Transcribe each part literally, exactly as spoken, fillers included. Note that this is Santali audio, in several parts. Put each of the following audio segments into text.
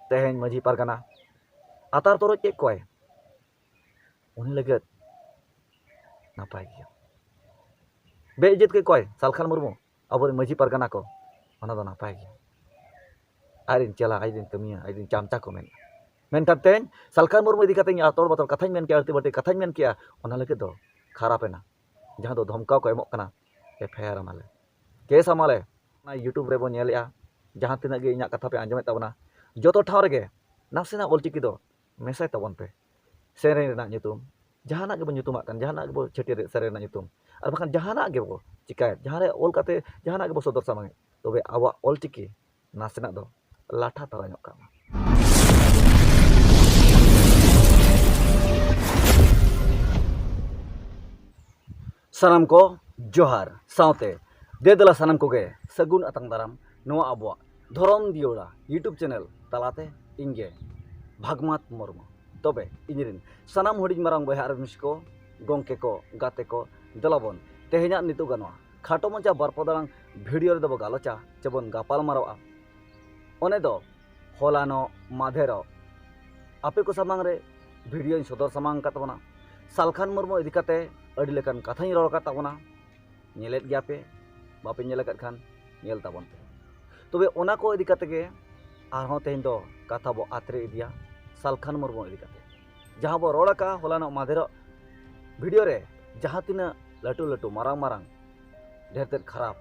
ᱛᱮᱦᱮᱧ ᱢᱟᱹᱡᱷᱤ ᱯᱟᱨᱜᱟᱱᱟ ᱟᱛᱟᱨ ᱛᱚᱨᱚᱡ ᱠᱮᱫ ᱠᱚᱣᱟᱭ, ᱩᱱᱤ ᱞᱟᱹᱜᱤᱫ ᱱᱟᱯᱟᱭ ᱜᱮᱭᱟ᱾ ᱵᱮ ᱤᱡᱽᱡᱚᱛ ᱠᱮᱫ ᱠᱚᱣᱟᱭ ᱥᱟᱞᱠᱷᱟᱱ ᱢᱩᱨᱢᱩ, ᱟᱵᱚᱨᱮᱱ ᱢᱟᱹᱡᱷᱤ ᱯᱟᱨᱜᱟᱱᱟ ᱠᱚ, ᱚᱱᱟ ᱫᱚ ᱱᱟᱯᱟᱭ ᱜᱮᱭᱟ᱾ ᱟᱡᱨᱮᱱ ᱪᱮᱞᱟ, ᱟᱡᱨᱮᱱ ᱠᱟᱹᱢᱤᱭᱟᱹ, ᱟᱡᱨᱮᱱ ᱪᱟᱢᱪᱟ ᱠᱚ ᱢᱮᱱ᱾ ᱢᱮᱱᱠᱷᱟᱱ ᱛᱮᱦᱮᱧ ᱥᱟᱞᱠᱷᱟᱱ ᱢᱩᱨᱢᱩ ᱤᱫᱤ ᱠᱟᱛᱮ ᱤᱧ ᱟᱛᱚᱨ ᱵᱟᱛᱚᱨ ᱠᱟᱛᱷᱟᱧ ᱢᱮᱱ ᱠᱮᱜᱼᱟ, ᱟᱹᱲᱛᱤ ᱵᱟᱹᱲᱛᱤ ᱠᱟᱛᱷᱟᱧ ᱢᱮᱱ ᱠᱮᱜᱼᱟ, ᱚᱱᱟ ᱞᱟᱹᱜᱤᱫ ᱫᱚ ᱠᱷᱟᱨᱟᱯ ᱮᱱᱟ᱾ ᱡᱟᱦᱟᱸ ᱫᱚ ᱫᱷᱚᱢᱠᱟᱣ ᱠᱚ ᱮᱢᱚᱜ ᱠᱟᱱᱟ, ᱮᱯᱷ ᱟᱭ ᱟᱨ ᱟᱢᱟᱞᱮ, ᱠᱮᱥ ᱟᱢᱟᱞᱮ᱾ ᱚᱱᱟ YouTube ᱨᱮᱵᱚᱱ ᱧᱮᱞᱮᱜᱼᱟ, ᱡᱟᱦᱟᱸ ᱛᱤᱱᱟᱹᱜ ᱜᱮ ᱤᱧᱟᱹᱜ ᱠᱟᱛᱷᱟ ᱯᱮ ᱟᱸᱡᱚᱢᱮᱫ ᱛᱟᱵᱚᱱᱟ, ᱡᱚᱛᱚ ᱴᱷᱟᱶ ᱨᱮᱜᱮ ᱱᱟᱥᱮᱱᱟᱜ ᱚᱞᱪᱤᱠᱤ ᱫᱚ ᱢᱮᱥᱟᱭ ᱛᱟᱵᱚᱱ ᱯᱮ᱾ ᱥᱮᱨᱮᱧ ᱨᱮᱱᱟᱜ ᱧᱩᱛᱩᱢ, ᱡᱟᱦᱟᱱᱟᱜ ᱜᱮᱵᱚᱱ ᱧᱩᱛᱩᱢᱟᱜ ᱠᱟᱱ, ᱡᱟᱦᱟᱱᱟᱜ ᱜᱮᱵᱚ ᱪᱷᱟᱹᱴᱭᱟᱹᱨ ᱥᱮᱨᱮᱧ ᱨᱮᱱᱟᱜ ᱧᱩᱛᱩᱢ, ᱟᱨ ᱵᱟᱠᱷᱟᱱ ᱡᱟᱦᱟᱱᱟᱜ ᱜᱮᱵᱚ ᱪᱤᱠᱟᱭᱮᱫ, ᱡᱟᱦᱟᱸ ᱨᱮ ᱚᱞ ᱠᱟᱛᱮ ᱡᱟᱦᱟᱱᱟᱜ ᱜᱮᱵᱚ ᱥᱚᱫᱚᱨ ᱥᱟᱢᱟᱝᱮᱫ, ᱛᱚᱵᱮ ᱟᱵᱚᱣᱟᱜ ᱚᱞᱪᱤᱠᱤ ᱱᱟᱥᱮᱱᱟᱜ ᱫᱚ ᱞᱟᱴᱷᱟ ᱛᱟᱨᱟ ᱧᱚᱜ ᱠᱟᱜ ᱢᱟ᱾ ᱥᱟᱱᱟᱢ ᱠᱚ ᱡᱚᱦᱟᱨ, ᱥᱟᱶᱛᱮ ᱫᱮ ᱫᱮᱞᱟ ᱥᱟᱱᱟᱢ ᱠᱚᱜᱮ ᱥᱟᱹᱜᱩᱱ ᱟᱛᱟᱝ ᱫᱟᱨᱟᱢ ᱱᱚᱣᱟ ᱟᱵᱚᱣᱟᱜ ᱫᱷᱚᱨᱚᱢ ᱫᱤᱭᱚᱲᱟ YouTube ᱪᱮᱱᱮᱞ ᱛᱟᱞᱟᱛᱮ ᱤᱧ ᱜᱮ ᱵᱷᱟᱜᱽᱢᱟᱛ ᱢᱩᱨᱢᱩ᱾ ᱛᱚᱵᱮ ᱤᱧ ᱨᱮᱱ ᱥᱟᱱᱟᱢ ᱦᱩᱰᱤᱧ ᱢᱟᱨᱟᱝ ᱵᱚᱭᱦᱟ ᱟᱨ ᱢᱤᱥᱤ ᱠᱚ, ᱜᱚᱢᱠᱮ ᱠᱚ, ᱜᱟᱛᱮ ᱠᱚ, ᱫᱮᱞᱟ ᱵᱚᱱ ᱛᱮᱦᱮᱧᱟᱜ ᱱᱤᱛᱚᱜ ᱜᱟᱱᱚᱜᱼᱟ ᱠᱷᱟᱴᱚ ᱢᱟᱪᱷᱟ ᱵᱟᱨᱯᱚ ᱫᱟᱲᱟᱝ ᱵᱷᱤᱰᱤᱭᱳ ᱨᱮᱫᱚ ᱵᱚ ᱜᱟᱞᱚᱪᱟ, ᱪᱮᱵᱚᱱ ᱜᱟᱯᱟᱞ ᱢᱟᱨᱟᱣᱟ᱾ ᱚᱱᱮ ᱫᱚ ᱦᱚᱞᱟᱱᱚᱜ ᱢᱟᱫᱷᱮᱨᱚᱜ ᱟᱯᱮ ᱠᱚ ᱥᱟᱢᱟᱝ ᱨᱮ ᱵᱷᱤᱰᱤᱭᱳᱧ ᱥᱚᱫᱚᱨ ᱥᱟᱢᱟᱝ ᱟᱠᱟᱫ ᱛᱟᱵᱚᱱᱟ᱾ ᱥᱟᱞᱠᱷᱟᱱ ᱢᱩᱨᱢᱩ ᱤᱫᱤ ᱠᱟᱛᱮ ᱟᱹᱰᱤ ᱞᱮᱠᱟᱱ ᱠᱟᱛᱷᱟᱧ ᱨᱚᱲ ᱟᱠᱟᱫ ᱛᱟᱵᱚᱱᱟ᱾ ᱧᱮᱞᱮᱫ ᱜᱮᱭᱟ ᱯᱮ, ᱵᱟᱯᱮ ᱧᱮᱞ ᱟᱠᱟᱫ ᱠᱷᱟᱱ ᱧᱮᱞ ᱛᱟᱵᱚᱱ ᱯᱮ᱾ ᱛᱚᱵᱮ ᱚᱱᱟ ᱠᱚ ᱤᱫᱤ ᱠᱟᱛᱮ ᱜᱮ ᱟᱨᱦᱚᱸ ᱛᱮᱦᱮᱧ ᱫᱚ ᱠᱟᱛᱷᱟ ᱵᱚ ᱟᱛᱨᱮ ᱤᱫᱤᱭᱟ ᱥᱟᱞᱠᱷᱟᱱ ᱢᱩᱨᱢᱩ ᱤᱫᱤ ᱠᱟᱛᱮ᱾ ᱡᱟᱦᱟᱸ ᱵᱚ ᱨᱚᱲ ᱟᱠᱟᱫᱼᱟ ᱦᱚᱞᱟᱱᱚᱜ ᱢᱟᱫᱷᱮᱨᱚᱜ ᱵᱷᱤᱰᱤᱭᱳ ᱨᱮ, ᱡᱟᱦᱟᱸ ᱛᱤᱱᱟᱹᱜ ᱞᱟᱹᱴᱩ ᱞᱟᱹᱴᱩ ᱢᱟᱨᱟᱝ ᱢᱟᱨᱟᱝ ᱰᱷᱮᱨ ᱛᱮᱫ ᱠᱷᱟᱨᱟᱯ,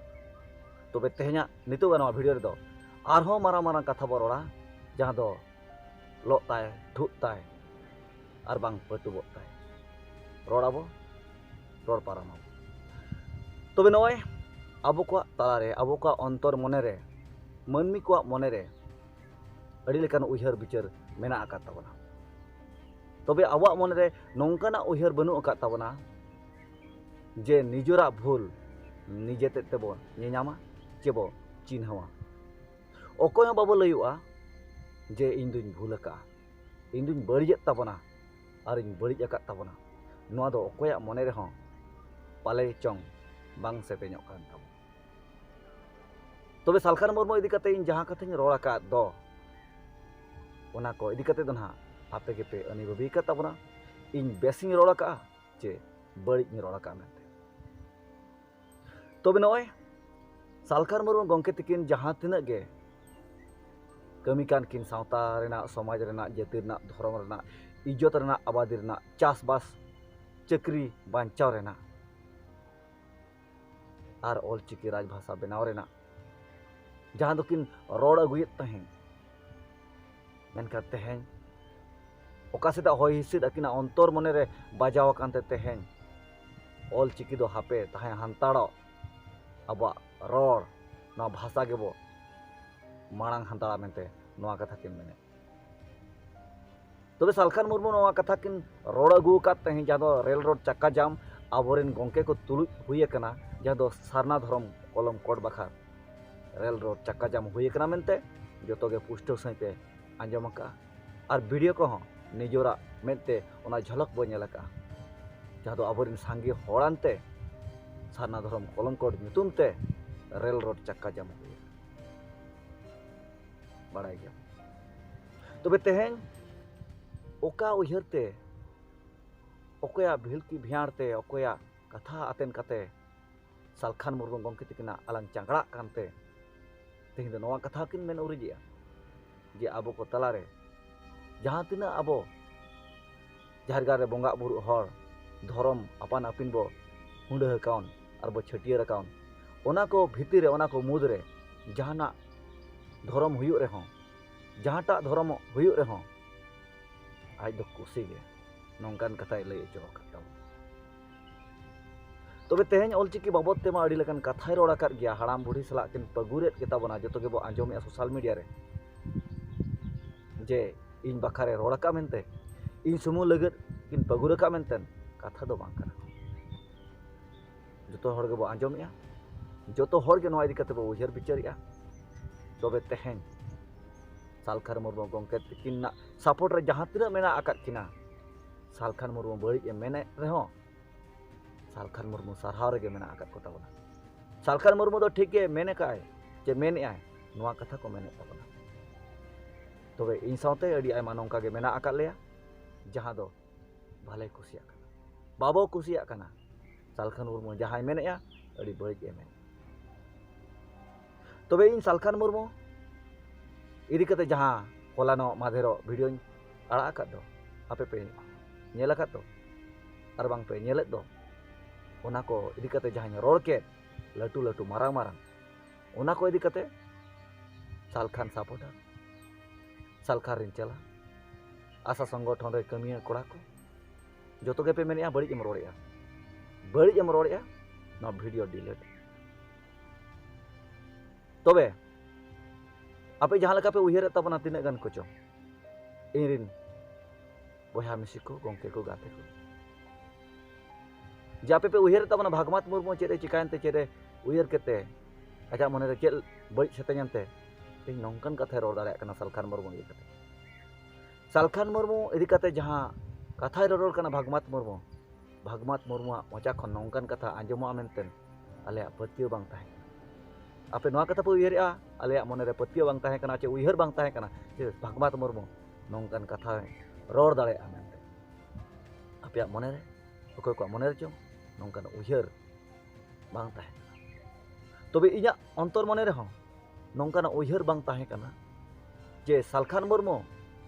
ᱛᱚᱵᱮ ᱛᱮᱦᱮᱧᱟᱜ ᱱᱤᱛᱚᱜ ᱱᱚᱣᱟ ᱵᱷᱤᱰᱤᱭᱳ ᱨᱮᱫᱚ ᱟᱨᱦᱚᱸ ᱢᱟᱨᱟᱝ ᱢᱟᱨᱟᱝ ᱠᱟᱛᱷᱟ ᱵᱚ ᱨᱚᱲᱟ, ᱡᱟᱦᱟᱸ ᱫᱚ ᱞᱚᱜ ᱛᱟᱭ, ᱴᱷᱩᱜ ᱛᱟᱭ, ᱟᱨ ᱵᱟᱝ ᱯᱟᱹᱛᱩᱵᱚᱜ ᱛᱟᱭ᱾ ᱨᱚᱲ ᱟᱵᱚ, ᱨᱚᱲ ᱯᱟᱨᱚᱢ ᱟᱵᱚ᱾ ᱛᱚᱵᱮ ᱱᱚᱜᱼᱚᱭ ᱟᱵᱚ ᱠᱚᱣᱟᱜ ᱛᱟᱞᱟᱨᱮ, ᱟᱵᱚ ᱠᱚᱣᱟᱜ ᱚᱱᱛᱚᱨ ᱢᱚᱱᱮᱨᱮ, ᱢᱟᱹᱱᱢᱤ ᱠᱚᱣᱟᱜ ᱢᱚᱱᱮᱨᱮ ᱟᱹᱰᱤ ᱞᱮᱠᱟᱱ ᱩᱭᱦᱟᱹᱨ ᱵᱤᱪᱟᱹᱨ ᱢᱮᱱᱟᱜ ᱟᱠᱟᱫ ᱛᱟᱵᱚᱱᱟ᱾ ᱛᱚᱵᱮ ᱟᱵᱚᱣᱟᱜ ᱢᱚᱱᱮᱨᱮ ᱱᱚᱝᱠᱟᱱᱟᱜ ᱩᱭᱦᱟᱹᱨ ᱵᱟᱹᱱᱩᱜ ᱟᱠᱟᱫ ᱛᱟᱵᱚᱱᱟ ᱡᱮ ᱱᱤᱡᱮᱨᱟᱜ ᱵᱷᱩᱞ ᱱᱤᱡᱮ ᱛᱮᱫ ᱛᱮᱵᱚ ᱧᱮᱧᱟᱢᱟ ᱪᱮ ᱵᱚ ᱪᱤᱱᱦᱟᱹᱣᱟ᱾ ᱚᱠᱚᱭ ᱦᱚᱸ ᱵᱟᱵᱚ ᱞᱟᱹᱭᱚᱜᱼᱟ ᱡᱮ ᱤᱧ ᱫᱩᱧ ᱵᱷᱩᱞ ᱟᱠᱟᱫᱼᱟ, ᱤᱧ ᱫᱩᱧ ᱵᱟᱹᱲᱤᱡᱮᱫ ᱛᱟᱵᱚᱱᱟ ᱟᱨᱤᱧ ᱵᱟᱹᱲᱤᱡ ᱟᱠᱟᱫ ᱛᱟᱵᱚᱱᱟ᱾ ᱱᱚᱣᱟ ᱫᱚ ᱚᱠᱚᱭᱟᱜ ᱢᱚᱱᱮ ᱨᱮᱦᱚᱸ ᱯᱟᱞᱮ ᱪᱚᱝ ᱵᱟᱝ ᱥᱮᱯᱮᱧᱚᱜ ᱠᱟᱱ ᱛᱟᱵᱚᱱᱟ᱾ ᱛᱚᱵᱮ ᱥᱟᱞᱠᱷᱟᱱ ᱢᱩᱨᱢᱩ ᱤᱫᱤ ᱠᱟᱛᱮ ᱤᱧ ᱡᱟᱦᱟᱸ ᱠᱟᱛᱷᱟᱧ ᱨᱚᱲ ᱟᱠᱟᱫ ᱫᱚ, ᱚᱱᱟ ᱠᱚ ᱤᱫᱤ ᱠᱟᱛᱮ ᱫᱚ ᱱᱟᱦᱟᱜ ᱟᱯᱮ ᱜᱮᱯᱮ ᱟᱹᱱᱤ ᱵᱷᱟᱹᱵᱤ ᱟᱠᱟᱫ ᱛᱟᱵᱚᱱᱟ, ᱤᱧ ᱵᱮᱥᱤᱧ ᱨᱚᱲ ᱟᱠᱟᱫᱼᱟ ᱪᱮ ᱵᱟᱹᱲᱤᱡ ᱤᱧ ᱨᱚᱲ ᱟᱠᱟᱫᱼᱟ ᱢᱮᱱᱛᱮ᱾ ᱛᱚᱵᱮ ᱱᱚᱜᱼᱚᱭ ᱥᱟᱞᱠᱷᱟᱱ ᱢᱩᱨᱢᱩ ᱜᱚᱢᱠᱮ ᱛᱤᱠᱤᱱ ᱡᱟᱦᱟᱸ ᱛᱤᱱᱟᱹᱜ ᱜᱮ ᱠᱟᱹᱢᱤ ᱠᱟᱱ ᱠᱤᱱ, ᱥᱟᱶᱛᱟ ᱨᱮᱱᱟᱜ, ᱥᱚᱢᱟᱡᱽ ᱨᱮᱱᱟᱜ, ᱡᱟᱹᱛᱤ ᱨᱮᱱᱟᱜ, ᱫᱷᱚᱨᱚᱢ ᱨᱮᱱᱟᱜ, ᱤᱡᱽᱡᱚᱛ ᱨᱮᱱᱟᱜ, ᱟᱵᱟᱫᱤ ᱨᱮᱱᱟᱜ, ᱪᱟᱥᱵᱟᱥ, ᱪᱟᱹᱠᱨᱤ ᱵᱟᱧᱪᱟᱣ ᱨᱮᱱᱟᱜ, ᱟᱨ ᱚᱞᱪᱤᱠᱤ ᱨᱟᱡᱽᱵᱷᱟᱥᱟ ᱵᱮᱱᱟᱣ ᱨᱮᱱᱟᱜ ᱡᱟᱦᱟᱸ ᱫᱚᱠᱤᱱ ᱨᱚᱲ ᱟᱹᱜᱩᱭᱮᱫ ᱛᱟᱦᱮᱸᱫ, ᱢᱮᱱᱠᱷᱟᱱ ᱛᱮᱦᱮᱧ ᱚᱠᱟ ᱥᱮᱫᱟᱜ ᱦᱚᱭ ᱦᱤᱸᱥᱤᱫ ᱟᱹᱠᱤᱱᱟᱜ ᱚᱱᱛᱚᱨ ᱢᱚᱱᱮᱨᱮ ᱵᱟᱡᱟᱣ ᱟᱠᱟᱱ ᱛᱮ ᱛᱮᱦᱮᱧ ᱚᱞᱪᱤᱠᱤ ᱫᱚ ᱦᱟᱯᱮ ᱛᱟᱦᱮᱸ ᱦᱟᱱᱛᱟᱲᱚᱜ, ᱟᱵᱚᱣᱟᱜ ᱨᱚᱲ, ᱱᱚᱣᱟ ᱵᱷᱟᱥᱟ ᱜᱮᱵᱚ ᱢᱟᱲᱟᱝ ᱦᱟᱱᱛᱟᱲᱟ ᱢᱮᱱᱛᱮ ᱱᱚᱣᱟ ᱠᱟᱛᱷᱟ ᱠᱤᱱ ᱢᱮᱱᱮᱫ᱾ ᱛᱚᱵᱮ ᱥᱟᱞᱠᱷᱟᱱ ᱢᱩᱨᱢᱩ ᱱᱚᱣᱟ ᱠᱟᱛᱷᱟ ᱠᱤᱱ ᱨᱚᱲ ᱟᱹᱜᱩ ᱟᱠᱟᱫ ᱛᱟᱦᱮᱸᱫ, ᱡᱟᱦᱟᱸ ᱫᱚ ᱨᱮᱞ ᱨᱳᱰ ᱪᱟᱠᱟ ᱡᱟᱢ ᱟᱵᱚᱨᱮᱱ ᱜᱚᱢᱠᱮ ᱠᱚ ᱛᱩᱞᱩᱡ ᱦᱩᱭ ᱟᱠᱟᱱᱟ, ᱡᱟᱦᱟᱸ ᱫᱚ ᱥᱟᱨᱱᱟ ᱫᱷᱚᱨᱚᱢ ᱠᱚᱞᱚᱢ ᱠᱳᱰ ᱵᱟᱠᱷᱨᱟ ᱨᱮᱞ ᱨᱳᱰ ᱪᱟᱠᱟ ᱡᱟᱢ ᱦᱩᱭ ᱟᱠᱟᱱᱟ ᱢᱮᱱᱛᱮ ᱡᱚᱛᱚ ᱜᱮ ᱯᱩᱥᱴᱟᱹᱣ ᱥᱟᱺᱦᱤᱡ ᱯᱮ ᱟᱸᱡᱚᱢ ᱟᱠᱟᱫᱼᱟ᱾ ᱟᱨ ᱵᱷᱤᱰᱤᱭᱳ ᱠᱚᱦᱚᱸ ᱱᱤᱡᱚᱨᱟᱜ ᱢᱮᱫ ᱛᱮ ᱚᱱᱟ ᱡᱷᱚᱞᱚᱠ ᱵᱚ ᱧᱮᱞ ᱟᱠᱟᱫᱼᱟ, ᱡᱟᱦᱟᱸ ᱫᱚ ᱟᱵᱚᱨᱮᱱ ᱥᱟᱸᱜᱮ ᱦᱚᱲᱟᱱᱛᱮ ᱥᱟᱨᱱᱟ ᱫᱷᱚᱨᱚᱢ ᱠᱚᱞᱚᱢ ᱠᱳᱰ ᱧᱩᱛᱩᱢ ᱛᱮ ᱨᱮᱞ ᱨᱳᱰ ᱪᱟᱠᱟ ᱡᱟᱢ ᱦᱩᱭ ᱟᱠᱟᱱᱟ, ᱵᱟᱲᱟᱭ ᱜᱮᱭᱟ᱾ ᱛᱚᱵᱮ ᱛᱮᱦᱮᱧ ᱚᱠᱟ ᱩᱭᱦᱟᱹᱨ ᱛᱮ, ᱚᱠᱚᱭᱟᱜ ᱵᱷᱤᱞᱠᱤ ᱵᱷᱤᱭᱟᱲ ᱛᱮ, ᱚᱠᱚᱭᱟᱜ ᱠᱟᱛᱷᱟ ᱟᱛᱮᱱ ᱠᱟᱛᱮ ᱥᱟᱞᱠᱷᱟᱱ ᱢᱩᱨᱢᱩ ᱜᱚᱢᱠᱮ ᱛᱤᱠᱤᱱᱟᱜ ᱟᱞᱟᱝ ᱪᱟᱝᱜᱲᱟᱜ ᱠᱟᱱᱛᱮ ᱛᱮᱦᱮᱧ ᱫᱚ ᱱᱚᱣᱟ ᱠᱟᱛᱷᱟ ᱠᱤᱱ ᱢᱮᱱ ᱩᱨᱤᱡᱮᱜᱼᱟ ᱡᱮ ᱟᱵᱚ ᱠᱚ ᱛᱟᱞᱟᱨᱮ ᱡᱟᱦᱟᱸ ᱛᱤᱱᱟᱹᱜ ᱟᱵᱚ ᱡᱟᱦᱮᱨ ᱜᱟᱲ ᱨᱮ ᱵᱚᱸᱜᱟ ᱵᱩᱨᱩᱜ ᱦᱚᱲ, ᱫᱷᱚᱨᱚᱢ ᱟᱯᱟᱱ ᱟᱹᱯᱤᱱ ᱵᱚ ᱦᱩᱸᱰᱟᱹ ᱟᱠᱟᱣᱱ ᱟᱨ ᱵᱚ ᱪᱷᱟᱹᱴᱭᱟᱹᱨ ᱟᱠᱟᱣᱱ, ᱚᱱᱟ ᱠᱚ ᱵᱷᱤᱛᱤᱨ ᱨᱮ, ᱚᱱᱟ ᱠᱚ ᱢᱩᱫᱽ ᱨᱮ ᱡᱟᱦᱟᱱᱟᱜ ᱫᱷᱚᱨᱚᱢ ᱦᱩᱭᱩᱜ ᱨᱮᱦᱚᱸ, ᱡᱟᱦᱟᱸᱴᱟᱜ ᱫᱷᱚᱨᱚᱢ ᱦᱩᱭᱩᱜ ᱨᱮᱦᱚᱸ, ᱟᱡ ᱫᱚ ᱠᱩᱥᱤ ᱜᱮ ᱱᱚᱝᱠᱟᱱ ᱠᱟᱛᱷᱟᱭ ᱞᱟᱹᱭ ᱦᱚᱪᱚ ᱟᱠᱟᱫ ᱛᱟᱵᱚᱱᱟ᱾ ᱛᱚᱵᱮ ᱛᱮᱦᱮᱧ ᱚᱞᱪᱤᱠᱤ ᱵᱟᱵᱚᱫ ᱛᱮᱢᱟ ᱟᱹᱰᱤ ᱞᱮᱠᱟᱱ ᱠᱟᱛᱷᱟᱭ ᱨᱚᱲ ᱟᱠᱟᱫ ᱜᱮᱭᱟ, ᱦᱟᱲᱟᱢ ᱵᱩᱲᱦᱤ ᱥᱟᱞᱟᱜ ᱠᱤᱱ ᱯᱟᱹᱜᱩᱨᱮᱫ ᱜᱮᱛᱟ ᱵᱚᱱᱟ, ᱡᱚᱛᱚ ᱜᱮᱵᱚ ᱟᱸᱡᱚᱢᱮᱫᱼᱟ ᱥᱳᱥᱟᱞ ᱢᱤᱰᱤᱭᱟ ᱨᱮ ᱡᱮ ᱤᱧ ᱵᱟᱠᱷᱟᱨᱮ ᱨᱚᱲ ᱟᱠᱟᱫ ᱢᱮᱱᱛᱮ, ᱤᱧ ᱥᱩᱢᱩᱝ ᱞᱟᱹᱜᱤᱫ ᱠᱤᱱ ᱯᱟᱹᱜᱩᱨ ᱟᱠᱟᱫ ᱢᱮᱱᱛᱮ, ᱠᱟᱛᱷᱟ ᱫᱚ ᱵᱟᱝ ᱠᱟᱱᱟ᱾ ᱡᱚᱛᱚ ᱦᱚᱲ ᱜᱮᱵᱚ ᱟᱸᱡᱚᱢᱮᱫᱼᱟ, ᱡᱚᱛᱚ ᱦᱚᱲ ᱜᱮ ᱱᱚᱣᱟ ᱤᱫᱤ ᱠᱟᱛᱮ ᱵᱚ ᱩᱭᱦᱟᱹᱨ ᱵᱤᱪᱟᱹᱨᱮᱫᱼᱟ᱾ ᱛᱚᱵᱮ ᱛᱮᱦᱮᱧ ᱥᱟᱞᱠᱷᱟᱱ ᱢᱩᱨᱢᱩ ᱜᱚᱢᱠᱮ ᱛᱤᱠᱤᱱᱟᱜ ᱥᱟᱯᱳᱨᱴ ᱨᱮ ᱡᱟᱦᱟᱸ ᱛᱤᱱᱟᱹᱜ ᱢᱮᱱᱟᱜ ᱟᱠᱟᱫ ᱠᱤᱱᱟ, ᱥᱟᱞᱠᱷᱟᱱ ᱢᱩᱨᱢᱩ ᱵᱟᱹᱲᱤᱡ ᱮ ᱢᱮᱱᱮᱫ ᱨᱮᱦᱚᱸ, ᱥᱟᱞᱠᱷᱟᱱ ᱢᱩᱨᱢᱩ ᱥᱟᱨᱦᱟᱣ ᱨᱮᱜᱮ ᱢᱮᱱᱟᱜ ᱟᱠᱟᱫ ᱠᱚ ᱛᱟᱵᱚᱱᱟ᱾ ᱥᱟᱞᱠᱷᱟᱱ ᱢᱩᱨᱢᱩ ᱫᱚ ᱴᱷᱤᱠ ᱜᱮ ᱢᱮᱱ ᱟᱠᱟᱫᱼᱟᱭ ᱡᱮ ᱢᱮᱱᱮᱫᱼᱟᱭ, ᱱᱚᱣᱟ ᱠᱟᱛᱷᱟ ᱠᱚ ᱢᱮᱱᱮᱫ ᱛᱟᱵᱚᱱᱟ᱾ ᱛᱚᱵᱮ ᱤᱧ ᱥᱟᱶᱛᱮ ᱟᱹᱰᱤ ᱟᱭᱢᱟ ᱱᱚᱝᱠᱟ ᱜᱮ ᱢᱮᱱᱟᱜ ᱟᱠᱟᱫ ᱞᱮᱭᱟ, ᱡᱟᱦᱟᱸ ᱫᱚ ᱵᱟᱞᱮ ᱠᱩᱥᱤᱭᱟᱜ ᱠᱟᱱᱟ, ᱵᱟᱵᱚ ᱠᱩᱥᱤᱭᱟᱜ ᱠᱟᱱᱟ᱾ ᱥᱟᱞᱠᱷᱟᱱ ᱢᱩᱨᱢᱩ ᱡᱟᱦᱟᱸᱭ ᱢᱮᱱᱮᱫᱼᱟ, ᱟᱹᱰᱤ ᱵᱟᱹᱲᱤᱡ ᱮ ᱢᱮᱱᱮᱫᱼᱟ᱾ ᱛᱚᱵᱮ ᱤᱧ ᱥᱟᱞᱠᱷᱟᱱ ᱢᱩᱨᱢᱩ ᱤᱫᱤ ᱠᱟᱛᱮ ᱡᱟᱦᱟᱸ ᱦᱚᱞᱟᱱᱚᱜ ᱢᱟᱫᱷᱮᱨᱚᱜ ᱵᱷᱤᱰᱤᱭᱳᱧ ᱟᱲᱟᱜ ᱟᱠᱟᱫ ᱫᱚ, ᱟᱯᱮ ᱯᱮ ᱧᱮᱞ ᱟᱠᱟᱫ ᱫᱚ ᱟᱨ ᱵᱟᱝ ᱯᱮ ᱧᱮᱞᱮᱫ ᱫᱚ, ᱚᱱᱟ ᱠᱚ ᱤᱫᱤ ᱠᱟᱛᱮ ᱡᱟᱦᱟᱸᱧ ᱨᱚᱲ ᱠᱮᱫ, ᱞᱟᱹᱴᱩ ᱞᱟᱹᱴᱩ ᱢᱟᱨᱟᱝ ᱢᱟᱨᱟᱝ, ᱚᱱᱟ ᱠᱚ ᱤᱫᱤ ᱠᱟᱛᱮ ᱥᱟᱞᱠᱷᱟᱱ ᱥᱟᱯᱳᱨᱴᱟᱨ, ᱥᱟᱞᱠᱷᱟᱱ ᱨᱮᱱ ᱪᱮᱞᱟ, ᱟᱥᱟ ᱥᱚᱝᱜᱚᱴᱷᱚᱱ ᱨᱮ ᱠᱟᱹᱢᱤᱭᱟᱹ ᱠᱚᱲᱟ ᱠᱚ, ᱡᱚᱛᱚ ᱜᱮᱯᱮ ᱢᱮᱱᱮᱫᱼᱟ ᱵᱟᱹᱲᱤᱡ ᱮᱢ ᱨᱚᱲᱮᱫᱼᱟ, ᱵᱟᱹᱲᱤᱡ ᱮᱢ ᱨᱚᱲᱮᱫᱼᱟ, ᱱᱚᱣᱟ ᱵᱷᱤᱰᱤᱭᱳ ᱰᱤᱞᱤᱴ᱾ ᱛᱚᱵᱮ ᱟᱯᱮ ᱡᱟᱦᱟᱸ ᱞᱮᱠᱟ ᱯᱮ ᱩᱭᱦᱟᱹᱨᱮᱫ ᱛᱟᱵᱚᱱᱟ, ᱛᱤᱱᱟᱹᱜ ᱜᱟᱱ ᱠᱚᱪᱚ ᱤᱧ ᱨᱮᱱ ᱵᱚᱭᱦᱟ ᱢᱤᱥᱤ ᱠᱚ, ᱜᱚᱢᱠᱮ ᱠᱚ, ᱜᱟᱛᱮ ᱠᱚ, ᱡᱮ ᱟᱯᱮ ᱯᱮ ᱩᱭᱦᱟᱹᱨᱮᱫ ᱛᱟᱵᱚᱱᱟ ᱵᱷᱟᱜᱽᱢᱟᱛ ᱢᱩᱨᱢᱩ ᱪᱮᱫ ᱮ ᱪᱤᱠᱟᱭᱮᱱ ᱛᱮ, ᱪᱮᱫ ᱮ ᱩᱭᱦᱟᱹᱨ ᱠᱮᱫ ᱛᱮ, ᱟᱡᱟᱜ ᱢᱚᱱᱮᱨᱮ ᱪᱮᱫ ᱵᱟᱹᱲᱤᱡ ᱥᱮᱛᱮᱧ ᱮᱱ ᱛᱮ ᱛᱮᱦᱮᱧ ᱱᱚᱝᱠᱟᱱ ᱠᱟᱛᱷᱟᱭ ᱨᱚᱲ ᱫᱟᱲᱮᱭᱟᱜ ᱠᱟᱱᱟ ᱥᱟᱞᱠᱷᱟᱱ ᱢᱩᱨᱢᱩ ᱤᱫᱤ ᱠᱟᱛᱮ᱾ ᱥᱟᱞᱠᱷᱟᱱ ᱢᱩᱨᱢᱩ ᱤᱫᱤ ᱠᱟᱛᱮ ᱡᱟᱦᱟᱸ ᱠᱟᱛᱷᱟᱭ ᱨᱚᱨᱚᱲ ᱠᱟᱱᱟ ᱵᱷᱟᱜᱽᱢᱟᱛ ᱢᱩᱨᱢᱩ, ᱵᱷᱟᱜᱽᱢᱟᱛ ᱢᱩᱨᱢᱩᱣᱟᱜ ᱢᱚᱪᱟ ᱠᱷᱚᱱ ᱱᱚᱝᱠᱟᱱ ᱠᱟᱛᱷᱟ ᱟᱸᱡᱚᱢᱚᱜᱼᱟ ᱢᱮᱱᱛᱮ ᱟᱞᱮᱭᱟᱜ ᱯᱟᱹᱛᱭᱟᱹᱣ ᱵᱟᱝ ᱛᱟᱦᱮᱸ ᱠᱟᱱᱟ᱾ ᱟᱯᱮ ᱱᱚᱣᱟ ᱠᱟᱛᱷᱟ ᱯᱮ ᱩᱭᱦᱟᱹᱨᱮᱜᱼᱟ, ᱟᱞᱮᱭᱟᱜ ᱢᱚᱱᱮᱨᱮ ᱯᱟᱹᱛᱭᱟᱹᱣ ᱵᱟᱝ ᱛᱟᱦᱮᱸ ᱠᱟᱱᱟ, ᱪᱮ ᱩᱭᱦᱟᱹᱨ ᱵᱟᱝ ᱛᱟᱦᱮᱸ ᱠᱟᱱᱟ ᱡᱮ ᱵᱷᱟᱜᱽᱢᱟᱛ ᱢᱩᱨᱢᱩ ᱱᱚᱝᱠᱟᱱ ᱠᱟᱛᱷᱟᱭ ᱨᱚᱲ ᱫᱟᱲᱮᱭᱟᱜᱼᱟ ᱢᱮᱱᱛᱮ᱾ ᱟᱯᱮᱭᱟᱜ ᱢᱚᱱᱮᱨᱮ, ᱚᱠᱚᱭ ᱠᱚᱣᱟᱜ ᱢᱚᱱᱮ ᱨᱮᱪᱚᱝ ᱱᱚᱝᱠᱟᱱ ᱩᱭᱦᱟᱹᱨ ᱵᱟᱝ ᱛᱟᱦᱮᱸ ᱠᱟᱱᱟ᱾ ᱛᱚᱵᱮ ᱤᱧᱟᱹᱜ ᱚᱱᱛᱚᱨ ᱢᱚᱱᱮ ᱨᱮᱦᱚᱸ ᱱᱚᱝᱠᱟᱱᱟᱜ ᱩᱭᱦᱟᱹᱨ ᱵᱟᱝ ᱛᱟᱦᱮᱸ ᱠᱟᱱᱟ ᱡᱮ ᱥᱟᱞᱠᱷᱟᱱ ᱢᱩᱨᱢᱩ